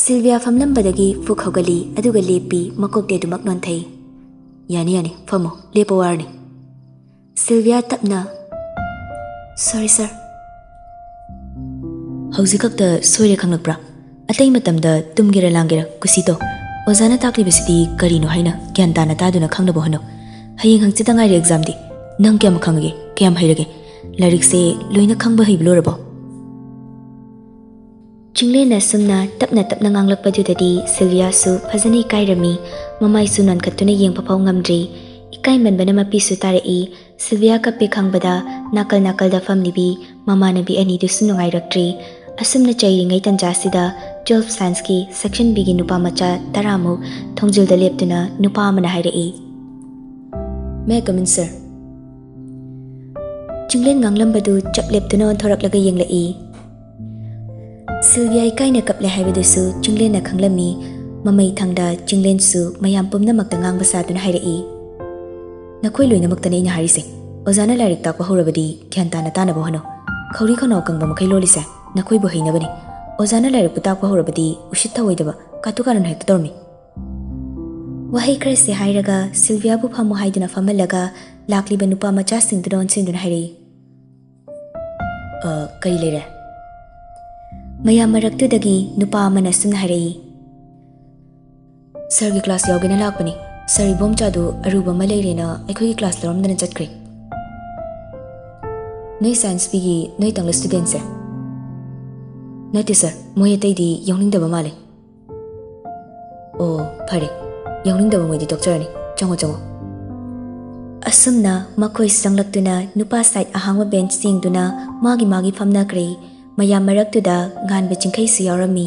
ꯁꯤꯜꯚꯤꯌꯥ ꯐꯝꯂꯝꯕꯗꯒꯤ ꯐꯨꯛ ꯍꯧꯒꯠꯂꯤ, ꯑꯗꯨꯒ ꯂꯦꯞꯄꯤ, ꯃꯀꯣꯛꯇꯤ ꯑꯗꯨꯃꯛ ꯅꯣꯟꯊꯩ꯫ "ꯌꯥꯅꯤ, ꯌꯥꯅꯤ, ꯐꯝꯃꯣ, ꯂꯦꯞꯄ ꯋꯥꯔꯅꯤ꯫" ꯁꯤꯜꯚꯤꯌꯥ ꯇꯞꯅ, "Sorry, sir." "ꯍꯧꯖꯤꯛ ꯈꯛꯇ ꯁꯣꯏꯔꯦ ꯈꯪꯂꯛꯄ꯭ꯔꯥ? ꯑꯇꯩ ꯃꯇꯝꯗ ꯇꯨꯝꯒꯦꯔꯥ ꯂꯥꯡꯒꯦꯔꯥ ꯀꯨꯁꯤ ꯇꯧ꯫ ꯑꯣꯖꯥꯅ ꯇꯥꯛꯂꯤꯕꯁꯤꯗꯤ ꯀꯔꯤꯅꯣ ꯍꯥꯏꯅ ꯒ꯭ꯌꯥꯟ ꯇꯥꯅ ꯇꯥꯗꯨꯅ ꯈꯪꯅꯕ ꯍꯣꯠꯅꯧ꯫ ꯍꯌꯦꯡ ꯍꯪꯆꯤꯠꯇ ꯉꯥꯏꯔꯦ examꯗꯤ꯫ ꯅꯪ ꯀꯌꯥꯝ ꯈꯪꯉꯒꯦ? ꯀꯌꯥꯝ ꯍꯩꯔꯒꯦ? ꯂꯥꯏꯔꯤꯛꯁꯦ ꯂꯣꯏꯅ ꯈꯪꯕ ꯍꯩꯕ ꯂꯣꯏꯔꯕꯣ?" ꯆꯤꯡꯂꯦꯟꯅ ꯑꯁꯨꯝꯅ ꯇꯞꯅ ꯇꯞꯅ ꯉꯥꯡꯂꯛꯄꯗꯨꯗꯗꯤ ꯁꯤꯜꯚꯤꯌꯥꯁꯨ ꯐꯖꯅ ꯏꯀꯥꯏꯔꯝꯃꯤ꯫ ꯃꯃꯥꯏꯁꯨ ꯅꯣꯟꯈꯠꯇꯨꯅ ꯌꯦꯡꯕ ꯐꯥꯎ ꯉꯝꯗ꯭ꯔꯤ꯫ ꯏꯀꯥꯏꯃꯟꯕꯅ ꯃꯄꯤꯁꯨ ꯇꯥꯔꯛꯏ꯫ ꯁꯤꯜꯚꯤꯌꯥ ꯀꯞꯄꯦ ꯈꯪꯕꯗ ꯅꯥꯀꯜ ꯅꯥꯀꯜꯗ ꯐꯝꯂꯤꯕꯤ ꯃꯃꯥꯟꯅꯕꯤ ꯑꯅꯤꯗꯨꯁꯨ ꯅꯨꯡꯉꯥꯏꯔꯛꯇ꯭ꯔꯤ꯫ ꯑꯁꯨꯝꯅ ꯆꯩꯔꯤꯉꯩ ꯇꯟꯖꯥꯁꯤꯗ twelve scienceꯀꯤ section Bꯒꯤ ꯅꯨꯄꯥ ꯃꯆꯥ ꯇꯔꯥꯃꯨꯛ ꯊꯣꯡꯖꯤꯜꯗ ꯂꯦꯞꯇꯨꯅ ꯅꯨꯄꯥ ꯑꯃꯅ ꯍꯥꯏꯔꯛꯏ, "May I come in, sir?" Chinglen ꯉꯥꯡꯂꯝꯕꯗꯨ ꯆꯞ ꯂꯦꯞꯇꯨꯅ ꯑꯣꯟꯊꯣꯔꯛꯂꯒ ꯌꯦꯡꯂꯛꯏ꯫ ꯁꯤꯜꯚꯤꯌꯥ ꯏꯀꯥꯏꯅ ꯀꯞꯂꯦ ꯍꯥꯏꯕꯗꯨꯁꯨ ꯆꯤꯡꯂꯦꯟꯅ ꯈꯪꯂꯝꯃꯤ꯫ ꯃꯃꯩ ꯊꯪꯗ ꯆꯤꯡꯂꯦꯟꯁꯨ ꯃꯌꯥꯝ ꯄꯨꯝꯅꯃꯛꯇ ꯉꯥꯡꯕ ꯁꯥꯗꯨꯅ ꯍꯥꯏꯔꯛꯏ, "ꯅꯈꯣꯏ ꯂꯣꯏꯅꯃꯛꯇꯅꯤ ꯑꯩꯅ ꯍꯥꯏꯔꯤꯁꯦ꯫ ꯑꯣꯖꯥꯅ ꯂꯥꯏꯔꯤꯛ ꯇꯥꯛꯄ ꯍꯧꯔꯕꯗꯤ ꯒ꯭ꯌꯥꯟ ꯇꯥꯅ ꯇꯥꯅꯕ ꯍꯣꯠꯅꯧ꯫ ꯈꯧꯔꯤ ꯈꯧꯅꯥꯎ ꯀꯪꯕ ꯃꯈꯩ ꯂꯣꯜꯂꯤꯁꯦ ꯅꯈꯣꯏꯕꯨ ꯍꯩꯅꯕꯅꯤ꯫ ꯑꯣꯖꯥꯅ ꯂꯥꯏꯔꯤꯛꯄꯨ ꯇꯥꯛꯄ ꯍꯧꯔꯕꯗꯤ ꯎꯁꯤꯠ ꯊꯑꯣꯏꯗꯕ, ꯀꯥꯇꯨ ꯀꯥꯔꯟ ꯍꯦꯛꯇ ꯇꯧꯔꯝꯃꯤ꯫" ꯋꯥꯍꯩ ꯈꯔꯁꯦ ꯍꯥꯏꯔꯒ ꯁꯤꯜꯚꯤꯌꯥꯕꯨ ꯐꯝꯃꯨ ꯍꯥꯏꯗꯨꯅ ꯐꯝꯍꯜꯂꯒ ꯂꯥꯛꯂꯤꯕ ꯅꯨꯄꯥ ꯃꯆꯥꯁꯤꯡꯗꯨꯗ ꯑꯣꯟꯁꯤꯟꯗꯨꯅ ꯍꯥꯏꯔꯛꯏ, "ꯑ, ꯀꯔꯤ ꯂꯩꯔꯦ?" ꯃꯌꯥꯝ ꯃꯔꯛꯇꯨꯗꯒꯤ ꯅꯨꯄꯥ ꯑꯃꯅ ꯑꯁꯨꯝꯅ ꯍꯥꯏꯔꯛꯏ, "Sirꯒꯤ class ꯌꯥꯎꯒꯦꯅ ꯂꯥꯛꯄꯅꯤ꯫ Sir, ꯏꯕꯣꯝꯆꯥꯗꯨ ꯑꯔꯨꯕ ꯑꯃ ꯂꯩꯔꯦꯅ ꯑꯩꯈꯣꯏꯒꯤ class ꯂꯧꯔꯝꯗꯅ ꯆꯠꯈ꯭ꯔꯦ꯫" "ꯅꯣꯏ science Bꯒꯤ ꯅꯣꯏꯇꯪꯂ studentꯁꯦ?" "ꯅꯠꯇꯦ sir, ꯃꯣꯏ ꯑꯇꯩꯗꯤ ꯌꯥꯎꯅꯤꯡꯗꯕ ꯃꯥꯜꯂꯦ꯫" "ꯑꯣ, ꯐꯔꯦ, ꯌꯥꯎꯅꯤꯡꯗꯕ ꯃꯣꯏꯗꯤ ꯇꯣꯛꯆꯔꯅꯤ꯫ ꯆꯪꯉꯣ, ꯆꯪꯉꯣ꯫" ꯑꯁꯨꯝꯅ ꯃꯈꯣꯏ ꯆꯪꯂꯛꯇꯨꯅ ꯅꯨꯄꯥ side ꯑꯍꯥꯡꯕ bench ꯌꯦꯡꯗꯨꯅ ꯃꯥꯒꯤ ꯃꯥꯒꯤ ꯐꯝꯅꯈ꯭ꯔꯦ꯫ ꯃꯌꯥꯝ ꯃꯔꯛꯇꯨꯗ ꯉꯥꯟꯕ ꯆꯤꯡꯈꯩꯁꯨ ꯌꯥꯎꯔꯝꯃꯤ꯫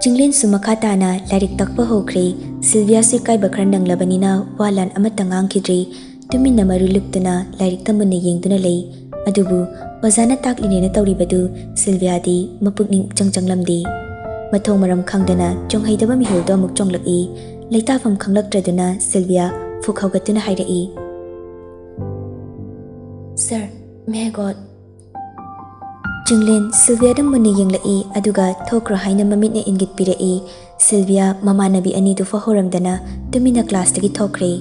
ꯆꯤꯡꯂꯦꯟꯁꯨ ꯃꯈꯥ ꯇꯥꯅ ꯂꯥꯏꯔꯤꯛ ꯇꯥꯛꯄ ꯍꯧꯈ꯭ꯔꯦ꯫ ꯁꯤꯜꯚꯤꯌꯥꯁꯨ ꯏꯀꯥꯏꯕ ꯈꯔ ꯅꯪꯂꯕꯅꯤꯅ ꯋꯥ ꯂꯥꯟ ꯑꯃꯠꯇ ꯉꯥꯡꯈꯤꯗ꯭ꯔꯤ꯫ ꯇꯨꯃꯤꯟꯅ ꯃꯔꯨ ꯂꯨꯞꯇꯨꯅ ꯂꯥꯏꯔꯤꯛꯇ ꯃꯨꯟꯅ ꯌꯦꯡꯗꯨꯅ ꯂꯩ꯫ ꯑꯗꯨꯕꯨ ꯑꯣꯖꯥꯅ ꯇꯥꯛꯂꯤꯅꯦꯅ ꯇꯧꯔꯤꯕꯗꯨ ꯁꯤꯜꯚꯤꯌꯥꯗꯤ ꯃꯄꯨꯛꯅꯤꯡ ꯏꯆꯪ ꯆꯪꯂꯝꯗꯦ꯫ ꯃꯊꯣꯡ ꯃꯔꯝ ꯈꯪꯗꯅ ꯆꯣꯡꯍꯩꯗꯕ ꯃꯤꯍꯨꯜꯗꯣ ꯑꯃꯨꯛ ꯆꯣꯡꯂꯛꯏ꯫ ꯂꯩꯇꯥꯐꯝ ꯈꯪꯂꯛꯇ꯭ꯔꯗꯨꯅ ꯁꯤꯜꯚꯤꯌꯥ ꯐꯨꯛ ꯍꯧꯒꯠꯇꯨꯅ ꯍꯥꯏꯔꯛꯏ, "Sir, may I go out?" Chinglen ꯁꯤꯜꯚꯤꯌꯥꯗ ꯃꯨꯟꯅ ꯌꯦꯡꯂꯛꯏ, ꯑꯗꯨꯒ "ꯊꯣꯛꯈ꯭ꯔꯣ" ꯍꯥꯏꯅ ꯃꯃꯤꯠꯅ ꯏꯪꯒꯤꯠ ꯄꯤꯔꯛꯏ꯫ ꯁꯤꯜꯚꯤꯌꯥ ꯃꯃꯥꯟꯅꯕꯤ ꯑꯅꯤꯗꯨ ꯐꯥꯎꯍꯧꯔꯝꯗꯅ ꯇꯨꯃꯤꯟꯅ ꯀ꯭ꯂꯥꯁꯇꯒꯤ ꯊꯣꯛꯈ꯭ꯔꯦ꯫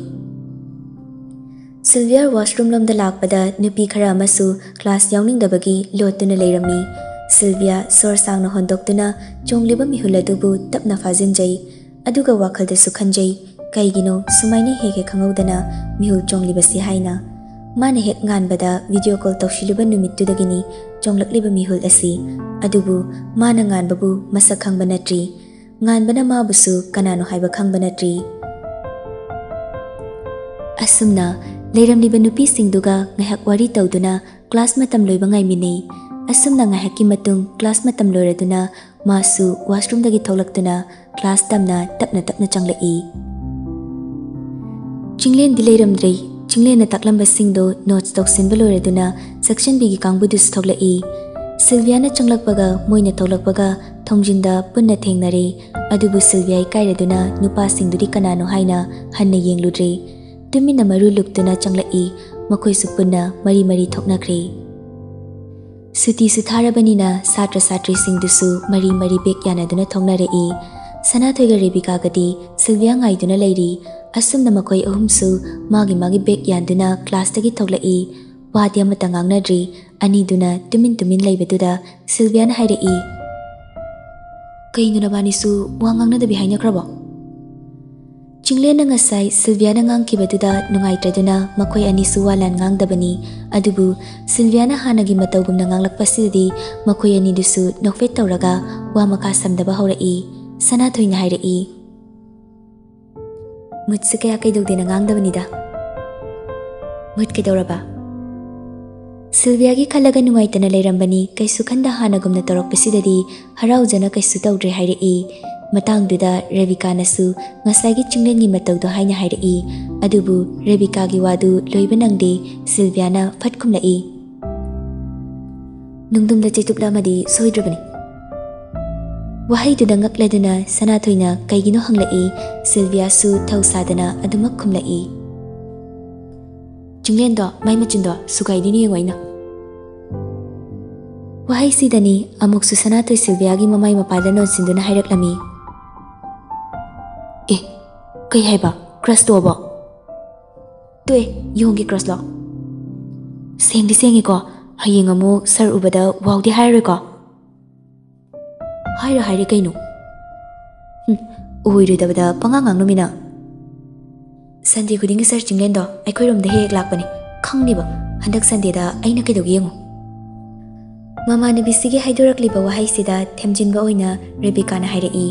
ꯁꯤꯜꯚꯤꯌꯥ ꯋꯥꯁꯔꯨꯝ ꯂꯣꯝꯗ ꯂꯥꯛꯄꯗ ꯅꯨꯄꯤ ꯈꯔ ꯑꯃꯁꯨ ꯀ꯭ꯂꯥꯁ ꯌꯥꯎꯅꯤꯡꯗꯕꯒꯤ ꯂꯣꯠꯇꯨꯅ ꯂꯩꯔꯝꯃꯤ꯫ ꯁꯤꯜꯚꯤꯌꯥ ꯁꯣꯔ ꯁꯥꯡꯅ ꯍꯣꯟꯗꯣꯛꯇꯨꯅ ꯆꯣꯡꯂꯤꯕ ꯃꯤꯍꯨꯜ ꯑꯗꯨꯕꯨ ꯇꯞꯅ ꯐꯥꯖꯤꯟꯖꯩ꯫ ꯑꯗꯨꯒ ꯋꯥꯈꯜꯗꯁꯨ ꯈꯟꯖꯩ, "ꯀꯩꯒꯤꯅꯣ ꯁꯨꯃꯥꯏꯅ ꯍꯦꯛ ꯍꯦꯛ ꯈꯪꯍꯧꯗꯅ ꯃꯤꯍꯨꯜ ꯆꯣꯡꯂꯤꯕꯁꯤ?" ꯍꯥꯏꯅ꯫ ꯃꯥꯅ ꯍꯦꯛ ꯉꯥꯟꯕꯗ ꯚꯤꯗꯤꯑꯣ ꯀꯣꯜ ꯇꯧꯁꯤꯜꯂꯨꯕ ꯅꯨꯃꯤꯠꯇꯨꯗꯒꯤꯅꯤ ꯆꯣꯡꯂꯛꯂꯤꯕ ꯃꯤꯍꯨꯜ ꯑꯁꯤ꯫ ꯑꯗꯨꯕꯨ ꯃꯥꯅ ꯉꯥꯟꯕꯕꯨ ꯃꯁꯛ ꯈꯪꯕ ꯅꯠꯇ꯭ꯔꯤ꯫ ꯉꯥꯟꯕꯅ ꯃꯥꯕꯨꯁꯨ ꯀꯅꯥꯅꯣ ꯍꯥꯏꯕ ꯈꯪꯕ ꯅꯠꯇ꯭ꯔꯤ꯫ ꯑꯁꯨꯝꯅ ꯂꯩꯔꯝꯂꯤꯕ ꯅꯨꯄꯤꯁꯤꯡꯗꯨꯒ ꯉꯥꯏꯍꯥꯛ ꯋꯥꯔꯤ ꯇꯧꯗꯨꯅ ꯀ꯭ꯂꯥꯁ ꯃꯇꯝ ꯂꯣꯏꯕ ꯉꯥꯏꯃꯤꯟꯅꯩ꯫ ꯑꯁꯨꯝꯅ ꯉꯥꯏꯍꯥꯛꯀꯤ ꯃꯇꯨꯡ ꯀ꯭ꯂꯥꯁ ꯃꯇꯝ ꯂꯣꯏꯔꯗꯨꯅ ꯃꯥꯁꯨ ꯋꯥꯁꯔꯨꯝꯗꯒꯤ ꯊꯣꯛꯂꯛꯇꯨꯅ ꯀ꯭ꯂꯥꯁ ꯇꯝꯅ ꯇꯞꯅ ꯇꯞꯅ ꯆꯪꯂꯛꯏ꯫ ꯆꯤꯡꯂꯦꯟꯗꯤ ꯂꯩꯔꯝꯗ꯭ꯔꯦ꯫ ꯆꯤꯡꯂꯦꯟꯅ ꯇꯥꯛꯂꯝꯕꯁꯤꯡꯗꯣ ꯅꯣꯠꯁ ꯇꯧꯁꯤꯟꯕ ꯂꯣꯏꯔꯗꯨꯅ ꯁꯦꯛꯁꯟ ꯕꯤꯒꯤ ꯀꯥꯡꯕꯨꯗꯨꯁꯨ ꯊꯣꯛꯂꯛꯏ꯫ ꯁꯤꯜꯚꯤꯌꯥꯅ ꯆꯪꯂꯛꯄꯒ ꯃꯣꯏꯅ ꯊꯣꯛꯂꯛꯄꯒ ꯊꯣꯡꯖꯤꯟꯗ ꯄꯨꯟꯅ ꯊꯦꯡꯅꯔꯦ꯫ ꯑꯗꯨꯕꯨ ꯁꯤꯜꯚꯤꯌꯥ ꯏꯀꯥꯏꯔꯗꯨꯅ ꯅꯨꯄꯥꯁꯤꯡꯗꯨꯗꯤ ꯀꯅꯥꯅꯣ ꯍꯥꯏꯅ ꯍꯟꯅ ꯌꯦꯡꯂꯨꯗ꯭ꯔꯦ꯫ ꯇꯨꯃꯤꯟꯅ ꯃꯔꯨ ꯂꯨꯞꯇꯨꯅ ꯆꯪꯂꯛꯏ꯫ ꯃꯈꯣꯏꯁꯨ ꯄꯨꯟꯅ ꯃꯔꯤ ꯃꯔꯤ ꯊꯣꯛꯅꯈ꯭ꯔꯦ꯫ ꯁꯨꯇꯤꯁꯨ ꯊꯥꯔꯕꯅꯤꯅ ꯁꯥꯇ꯭ꯔ ꯁꯥꯇ꯭ꯔꯤꯁꯤꯡꯗꯨꯁꯨ ꯃꯔꯤ ꯃꯔꯤ ꯕꯦꯛ ꯌꯥꯅꯗꯨꯅ ꯊꯣꯛꯅꯔꯛꯏ꯫ ꯁꯅꯥꯊꯣꯏꯒ ꯔꯦꯕꯤꯀꯥꯒꯗꯤ ꯁꯤꯜꯚꯤꯌꯥ ꯉꯥꯏꯗꯨꯅ ꯂꯩꯔꯤ꯫ ꯑꯁꯨꯝꯅ ꯃꯈꯣꯏ ꯑꯍꯨꯝꯁꯨ ꯃꯥꯒꯤ ꯃꯥꯒꯤ ꯕꯦꯛ ꯌꯥꯟꯗꯨꯅ ꯀ꯭ꯂꯥꯁꯇꯒꯤ ꯊꯣꯛꯂꯛꯏ꯫ ꯋꯥꯗꯤ ꯑꯃꯠꯇ ꯉꯥꯡꯅꯗ꯭ꯔꯤ꯫ ꯑꯅꯤꯗꯨꯅ ꯇꯨꯃꯤꯟ ꯇꯨꯃꯤꯟ ꯂꯩꯕꯗꯨꯗ ꯁꯤꯜꯚꯤꯌꯥꯅ ꯍꯥꯏꯔꯛꯏ, "ꯀꯩꯅꯣ ꯅꯕꯥꯅꯤꯁꯨ ꯋꯥ ꯉꯥꯡꯅꯗꯕꯤ ꯍꯥꯏꯅꯈ꯭ꯔꯕꯣ?" ꯆꯤꯡꯂꯦꯟꯅ ꯉꯁꯥꯏ ꯁꯤꯜꯚꯤꯌꯥꯅ ꯉꯥꯡꯈꯤꯕꯗꯨꯗ ꯅꯨꯡꯉꯥꯏꯇ꯭ꯔꯗꯨꯅ ꯃꯈꯣꯏ ꯑꯅꯤꯁꯨ ꯋꯥ ꯂꯥꯟ ꯉꯥꯡꯗꯕꯅꯤ꯫ ꯑꯗꯨꯕꯨ ꯁꯤꯜꯚꯤꯌꯥꯅ ꯍꯥꯟꯅꯒꯤ ꯃꯇꯧꯒꯨꯝꯅ ꯉꯥꯡꯂꯛꯄꯁꯤꯗꯗꯤ ꯃꯈꯣꯏ ꯑꯅꯤꯗꯨꯁꯨ ꯅꯣꯛꯐꯦꯠ ꯇꯧꯔꯒ ꯋꯥ ꯃꯈꯥ ꯁꯝꯗꯕ ꯍꯧꯔꯛꯏ꯫ ꯁꯅꯥꯊꯣꯏꯅ ꯍꯥꯏꯔꯛꯏ, "ꯃꯨꯠꯁꯦ ꯀꯌꯥ ꯀꯩꯗꯧꯗꯦꯅ ꯉꯥꯡꯗꯕꯅꯤꯗ꯫ ꯃꯨꯠ ꯀꯩꯗꯧꯔꯕ?" ꯁꯤꯜꯚꯤꯌꯥꯒꯤ ꯈꯜꯂꯒ ꯅꯨꯡꯉꯥꯏꯇꯅ ꯂꯩꯔꯝꯕꯅꯤ꯫ ꯀꯩꯁꯨ ꯈꯟꯗ ꯍꯥꯟꯅꯒꯨꯝꯅ ꯇꯧꯔꯛꯄꯁꯤꯗꯗꯤ ꯍꯔꯥꯎꯖꯅ ꯀꯩꯁꯨ ꯇꯧꯗ꯭ꯔꯦ ꯍꯥꯏꯔꯛꯏ꯫ ꯃꯇꯥꯡꯗꯨꯗ ꯔꯦꯕꯤꯀꯥꯅꯁꯨ ꯉꯁꯥꯏꯒꯤ ꯆꯤꯡꯂꯦꯟꯒꯤ ꯃꯇꯧꯗꯣ ꯍꯥꯏꯅ ꯍꯥꯏꯔꯛꯏ꯫ ꯑꯗꯨꯕꯨ ꯔꯦꯕꯤꯀꯥꯒꯤ ꯋꯥꯗꯨ ꯂꯣꯏꯕ ꯅꯪꯗꯦ, ꯁꯤꯜꯚꯤꯌꯥꯅ ꯐꯠ ꯈꯨꯝꯂꯛꯏ꯫ "ꯅꯨꯡꯗꯨꯝꯗ ꯆꯩꯇꯨꯞꯂ ꯑꯃꯗꯤ ꯁꯣꯏꯗ꯭ꯔꯕꯅꯤ꯫" ꯋꯥꯍꯩꯗꯨꯗ ꯉꯛꯂꯗꯨꯅ ꯁꯅꯥꯊꯣꯏꯅ ꯀꯩꯒꯤꯅꯣ ꯍꯪꯂꯛꯏ꯫ ꯁꯤꯜꯚꯤꯌꯥꯁꯨ ꯊꯧ ꯁꯥꯗꯅ ꯑꯗꯨꯃꯛ ꯈꯨꯝꯂꯛꯏ꯫ "ꯆꯤꯡꯂꯦꯟꯗꯣ, ꯃꯥꯏ ꯃꯆꯤꯟꯗꯣ ꯁꯨꯒꯥꯏꯗꯣꯏꯅꯤ ꯌꯦꯡꯉꯣ ꯑꯩꯅ꯫" ꯋꯥꯍꯩꯁꯤꯗꯅꯤ ꯑꯃꯨꯛꯁꯨ ꯁꯅꯥꯊꯣꯏ ꯁꯤꯜꯚꯤꯌꯥꯒꯤ ꯃꯃꯥꯏ ꯃꯄꯥꯗ ꯅꯣꯟꯁꯤꯟꯗꯨꯅ ꯍꯥꯏꯔꯛꯂꯝꯃꯤ꯫ "ꯑꯦ, ꯀꯩ ꯍꯥꯏꯕ? ꯀ꯭ꯔꯁ ꯇꯣꯛꯑꯕꯣ?" "ꯇꯣꯛꯑꯦ, ꯌꯣꯡꯒꯤ ꯀ꯭ꯔꯁꯂꯣ?" "ꯁꯦꯡꯗꯤ ꯁꯦꯡꯉꯤꯀꯣ, ꯍꯌꯦꯡ ꯑꯃꯨꯛ ꯁꯥꯔ ꯎꯕꯗ ꯋꯥꯎꯗꯤ ꯍꯥꯏꯔꯔꯣꯏꯀꯣ?" "ꯍꯥꯏꯔ ꯍꯥꯏꯔꯦ ꯀꯩꯅꯣ꯫" "ꯍꯨꯝ, ꯑꯣꯏꯔꯣꯏꯗꯕꯗ ꯄꯉꯥꯡ ꯉꯥꯡꯅꯨꯃꯤ ꯅꯪ꯫" "ꯁꯟꯗꯦ ꯈꯨꯗꯤꯡꯒꯤ ꯁꯥꯔ ꯆꯤꯡꯂꯦꯟꯗꯣ ꯑꯩꯈꯣꯏꯔꯣꯝꯗ ꯍꯦꯛ ꯍꯦꯛ ꯂꯥꯛꯄꯅꯤ, ꯈꯪꯅꯤꯕ꯫ ꯍꯟꯗꯛ ꯁꯟꯗꯦꯗ ꯑꯩꯅ ꯀꯩꯗꯧꯒꯦ ꯌꯦꯡꯉꯨ꯫" ꯃꯃꯥꯟꯅꯕꯤꯁꯤꯒꯤ ꯍꯥꯏꯗꯣꯔꯛꯂꯤꯕ ꯋꯥꯍꯩꯁꯤꯗ ꯊꯦꯝꯖꯤꯟꯕ ꯑꯣꯏꯅ ꯔꯦꯕꯤꯀꯥꯅ ꯍꯥꯏꯔꯛꯏ꯫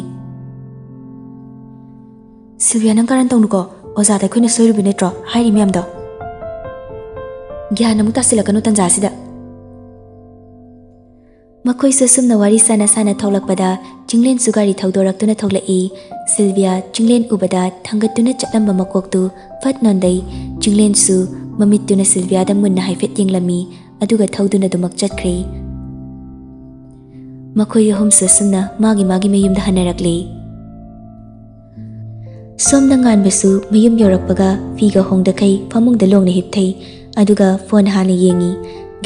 "ꯁꯤꯜꯚꯤꯌꯥ, ꯅꯪ ꯀꯔꯟ ꯇꯧꯅꯨꯀꯣ, ꯑꯣꯖꯥꯗ ꯑꯩꯈꯣꯏꯅ ꯁꯣꯏꯔꯨꯕ ꯅꯠꯇ꯭ꯔꯣ ꯍꯥꯏꯔꯤ ꯃꯌꯥꯝꯗꯣ?" "ꯒ꯭ꯌꯥꯟ ꯑꯃꯨꯛ ꯇꯥꯁꯤꯜꯂꯛꯀꯅꯨ ꯇꯟꯖꯥꯁꯤꯗ꯫" ꯃꯈꯣꯏꯁꯨ ꯑꯁꯨꯝꯅ ꯋꯥꯔꯤ ꯁꯥꯅ ꯁꯥꯅ ꯊꯣꯛꯂꯛꯄꯗ ꯆꯤꯡꯂꯦꯟꯁꯨ ꯒꯥꯔꯤ ꯊꯧꯗꯣꯔꯛꯇꯨꯅ ꯊꯣꯛꯂꯛꯏ꯫ ꯁꯤꯜꯚꯤꯌꯥ ꯆꯤꯡꯂꯦꯟ ꯎꯕꯗ ꯊꯥꯡꯒꯠꯇꯨꯅ ꯆꯠꯂꯝꯕ ꯃꯀꯣꯛꯇꯨ ꯐꯠ ꯅꯣꯟꯗꯩ꯫ ꯆꯤꯡꯂꯦꯟꯁꯨ ꯃꯃꯤꯠꯇꯨꯅ ꯁꯤꯜꯚꯤꯌꯥꯗ ꯃꯨꯟꯅ ꯍꯥꯏꯐꯦꯠ ꯌꯦꯡꯂꯝꯃꯤ, ꯑꯗꯨꯒ ꯊꯧꯗꯨꯅ ꯑꯗꯨꯃꯛ ꯆꯠꯈ꯭ꯔꯦ꯫ ꯃꯈꯣꯏ ꯑꯍꯨꯝꯁꯨ ꯑꯁꯨꯝꯅ ꯃꯥꯒꯤ ꯃꯥꯒꯤ ꯃꯌꯨꯝꯗ ꯍꯟꯅꯔꯛꯂꯦ꯫ ꯁꯣꯝꯗ ꯉꯥꯟꯕꯁꯨ ꯃꯌꯨꯝ ꯌꯧꯔꯛꯄꯒ ꯐꯤꯒ ꯍꯣꯡꯗꯈꯩ ꯐꯃꯨꯡꯗ ꯂꯣꯡꯅ ꯍꯤꯞꯊꯩ꯫ ꯑꯗꯨꯒ ꯐꯣꯟ ꯍꯥꯟꯅ ꯌꯦꯡꯉꯤ꯫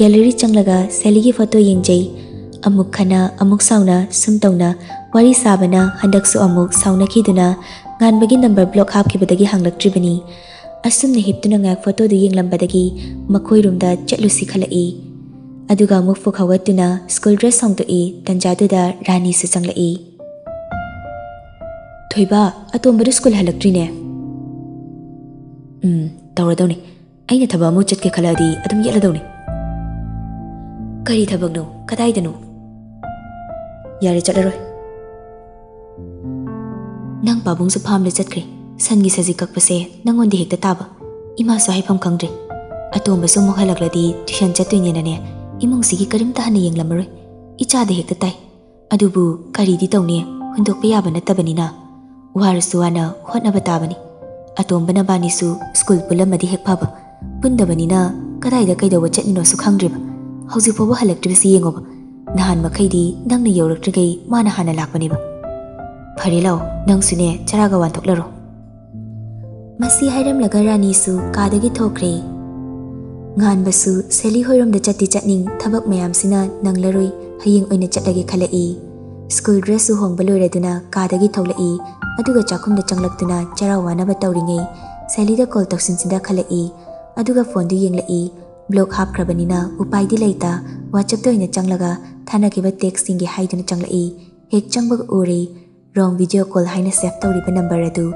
ꯒꯦꯂꯔꯤ ꯆꯪꯂꯒ ꯁꯦꯂꯤꯒꯤ ꯐꯣꯇꯣ ꯌꯦꯡꯖꯩ꯫ ꯑꯃꯨꯛ ꯈꯟꯅ, ꯑꯃꯨꯛ ꯁꯥꯎꯅ, ꯁꯨꯝ ꯇꯧꯅ ꯋꯥꯔꯤ ꯁꯥꯕꯅ ꯍꯟꯗꯛꯁꯨ ꯑꯃꯨꯛ ꯁꯥꯎꯅꯈꯤꯗꯨꯅ ꯉꯥꯟꯕꯒꯤ ꯅꯝꯕꯔ ꯕ꯭ꯂꯣꯛ ꯍꯥꯞꯈꯤꯕꯗꯒꯤ ꯍꯥꯡꯂꯛꯇ꯭ꯔꯤꯕꯅꯤ꯫ ꯑꯁꯨꯝꯅ ꯍꯤꯞꯇꯨꯅ ꯉꯥꯏꯍꯥꯛ ꯐꯣꯇꯣꯗꯨ ꯌꯦꯡꯂꯝꯕꯗꯒꯤ ꯃꯈꯣꯏ ꯔꯨꯝꯗ ꯆꯠꯂꯨꯁꯤ ꯈꯜꯂꯛꯏ꯫ ꯑꯗꯨꯒ ꯑꯃꯨꯛ ꯐꯨꯛ ꯍꯧꯒꯠꯇꯨꯅ ꯁ꯭ꯀꯨꯜ ꯗ꯭ꯔꯦꯁ ꯍꯣꯡꯗꯣꯛꯏ꯫ ꯇꯟꯖꯥꯗꯨꯗ ꯔꯥꯅꯤꯁꯨ ꯆꯪꯂꯛꯏ꯫ "ꯊꯣꯏꯕ, ꯑꯇꯣꯝꯕꯗꯨ ꯁ꯭ꯀꯨꯜ ꯍꯜꯂꯛꯇ꯭ꯔꯤꯅꯦ꯫" "ꯎꯝ, ꯇꯧꯔꯗꯧꯅꯤ꯫ ꯑꯩꯅ ꯊꯕꯛ ꯑꯃ ꯆꯠꯀꯦ ꯈꯜꯂꯛꯑꯗꯤ ꯑꯗꯨꯝ ꯌꯦꯠꯂꯗꯧꯅꯤ꯫" "ꯀꯔꯤ ꯊꯕꯛꯅꯣ? ꯀꯗꯥꯏꯗꯅꯣ?" "ꯌꯥꯔꯦ, ꯆꯠꯂꯔꯣꯏ꯫" "ꯅꯪ ꯄꯥꯕꯨꯡꯁꯨ ꯐꯥꯝꯗ ꯆꯠꯈ꯭ꯔꯦ꯫ ꯁꯟꯒꯤ ꯁꯖꯤꯛ ꯀꯛꯄꯁꯦ ꯅꯪꯉꯣꯟꯗ ꯍꯦꯛꯇ ꯇꯥꯕ꯫ ꯏꯃꯥꯁꯨ ꯍꯥꯏꯐꯝ ꯈꯪꯗ꯭ꯔꯦ꯫ ꯑꯇꯣꯝꯕꯁꯨ ꯑꯃꯨꯛ ꯍꯜꯂꯛꯂꯗꯤ ꯇ꯭ꯌꯨꯁꯟ ꯆꯠꯇꯣꯏꯅꯦꯅꯅꯦ, ꯏꯃꯨꯡꯁꯤꯒꯤ ꯀꯔꯤꯝꯇ ꯍꯟꯅ ꯌꯦꯡꯂꯝꯃꯔꯣꯏ꯫ ꯏꯆꯥꯗ ꯍꯦꯛꯇ ꯇꯥꯏ꯫ ꯑꯗꯨꯕꯨ ꯀꯔꯤꯗꯤ ꯇꯧꯅꯤ?" ꯍꯨꯟꯗꯣꯛꯄ ꯌꯥꯕ ꯅꯠꯇꯕꯅꯤꯅ ꯋꯥꯔꯁꯨ ꯋꯥꯅ ꯍꯣꯠꯅꯕ ꯇꯥꯕꯅꯤ꯫ ꯑꯇꯣꯝꯕ ꯅꯕꯥꯅꯤꯁꯨ ꯁ꯭ꯀꯨꯜ ꯄꯨꯜꯂꯝꯃꯗꯤ ꯍꯦꯛ ꯐꯕ, ꯄꯨꯟꯗꯕꯅꯤꯅ ꯀꯗꯥꯏꯗ ꯀꯩꯗꯧꯕ ꯆꯠꯂꯤꯅꯣꯁꯨ ꯈꯪꯗ꯭ꯔꯤꯕ꯫ ꯍꯧꯖꯤꯛ ꯐꯥꯎꯕ ꯍꯜꯂꯛꯇ꯭ꯔꯤꯕꯁꯤ ꯌꯦꯡꯉꯣꯕ꯫ ꯅꯍꯥꯟ ꯃꯈꯩꯗꯤ ꯅꯪꯅ ꯌꯧꯔꯛꯇ꯭ꯔꯤꯉꯩ ꯃꯥꯅ ꯍꯥꯟꯅ ꯂꯥꯛꯄꯅꯦꯕ꯫ ꯐꯔꯦ ꯂꯥꯛꯑꯣ, ꯅꯪꯁꯨꯅꯦ ꯆꯔꯥꯒ ꯋꯥꯟꯊꯣꯛꯂꯔꯣ꯫ ꯃꯁꯤ ꯍꯥꯏꯔꯝꯂꯒ ꯔꯥꯅꯤꯁꯨ ꯀꯥꯗꯒꯤ ꯊꯣꯛꯈ꯭ꯔꯦ꯫ ꯉꯥꯟꯕꯁꯨ ꯁꯦꯂꯤ ꯍꯣꯏꯔꯣꯝꯗ ꯆꯠꯇꯤ ꯆꯠꯅꯤꯡ, ꯊꯕꯛ ꯃꯌꯥꯝꯁꯤꯅ ꯅꯪꯂꯔꯣꯏ, ꯍꯌꯦꯡ ꯑꯣꯏꯅ ꯆꯠꯂꯒꯦ ꯈꯜꯂꯛꯏ꯫ ꯁ꯭ꯀꯨꯜ ꯗ꯭ꯔꯦꯁꯁꯨ ꯍꯣꯡꯕ ꯂꯣꯏꯔꯗꯨꯅ ꯀꯥꯗꯒꯤ ꯊꯣꯛꯂꯛꯏ꯫ ꯑꯗꯨꯒ ꯆꯥꯛꯈꯨꯝꯗ ꯆꯪꯂꯛꯇꯨꯅ ꯆꯔꯥ ꯋꯥꯅꯕ ꯇꯧꯔꯤꯉꯩ ꯁꯦꯂꯤꯗ ꯀꯣꯜ ꯇꯧꯁꯤꯟꯁꯤꯟꯗ ꯈꯜꯂꯛꯏ꯫ ꯑꯗꯨꯒ ꯐꯣꯟꯗꯨ ꯌꯦꯡꯂꯛꯏ꯫ ꯕ꯭ꯂꯣꯛ ꯍꯥꯞꯈ꯭ꯔꯕꯅꯤꯅ ꯎꯄꯥꯏꯗꯤ ꯂꯩꯇ ꯋꯥꯆꯞꯇ ꯑꯣꯏꯅ ꯆꯪꯂꯒ ꯊꯥꯅꯈꯤꯕ ꯇꯦꯛꯁꯁꯤꯡꯒꯤ ꯍꯥꯏꯗꯨꯅ ꯆꯪꯂꯛꯏ꯫ ꯍꯦꯛ ꯆꯪꯕꯒ ꯎꯔꯦ ꯔꯣꯡ ꯚꯤꯗꯤꯑꯣ ꯀꯣꯜ ꯍꯥꯏꯅ ꯁꯦꯚ ꯇꯧꯔꯤꯕ ꯅꯝꯕꯔ ꯑꯗꯨ꯫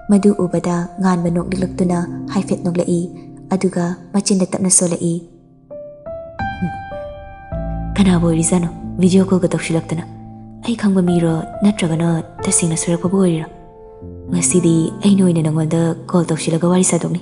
ꯃꯗꯨ ꯎꯕꯗ ꯉꯥꯟꯕ ꯅꯣꯛꯅꯤꯡꯂꯛꯇꯨꯅ ꯍꯥꯏꯐꯦꯠ ꯅꯣꯛꯂꯛꯏ꯫ ꯑꯗꯨꯒ ꯃꯆꯤꯟꯗ ꯇꯞꯅ ꯁꯣꯜꯂꯛꯏ꯫ "ꯀꯅꯥꯕꯨ ꯑꯣꯏꯔꯤꯖꯥꯠꯅꯣ ꯚꯤꯗꯤꯑꯣ ꯀꯣꯜꯒ ꯇꯧꯁꯤꯜꯂꯛꯇꯅ? ꯑꯩ ꯈꯪꯕ ꯃꯤꯔꯣ, ꯅꯠꯇ꯭ꯔꯒꯅ ꯇꯁꯦꯡꯅ ꯁꯣꯏꯔꯛꯄꯕꯨ ꯑꯣꯏꯔꯤꯔꯣ? ꯉꯁꯤꯗꯤ ꯑꯩꯅ ꯑꯣꯏꯅ ꯅꯉꯣꯟꯗ ꯀꯣꯜ ꯇꯧꯁꯤꯜꯂꯒ ꯋꯥꯔꯤ ꯁꯥꯗꯣꯛꯅꯤ꯫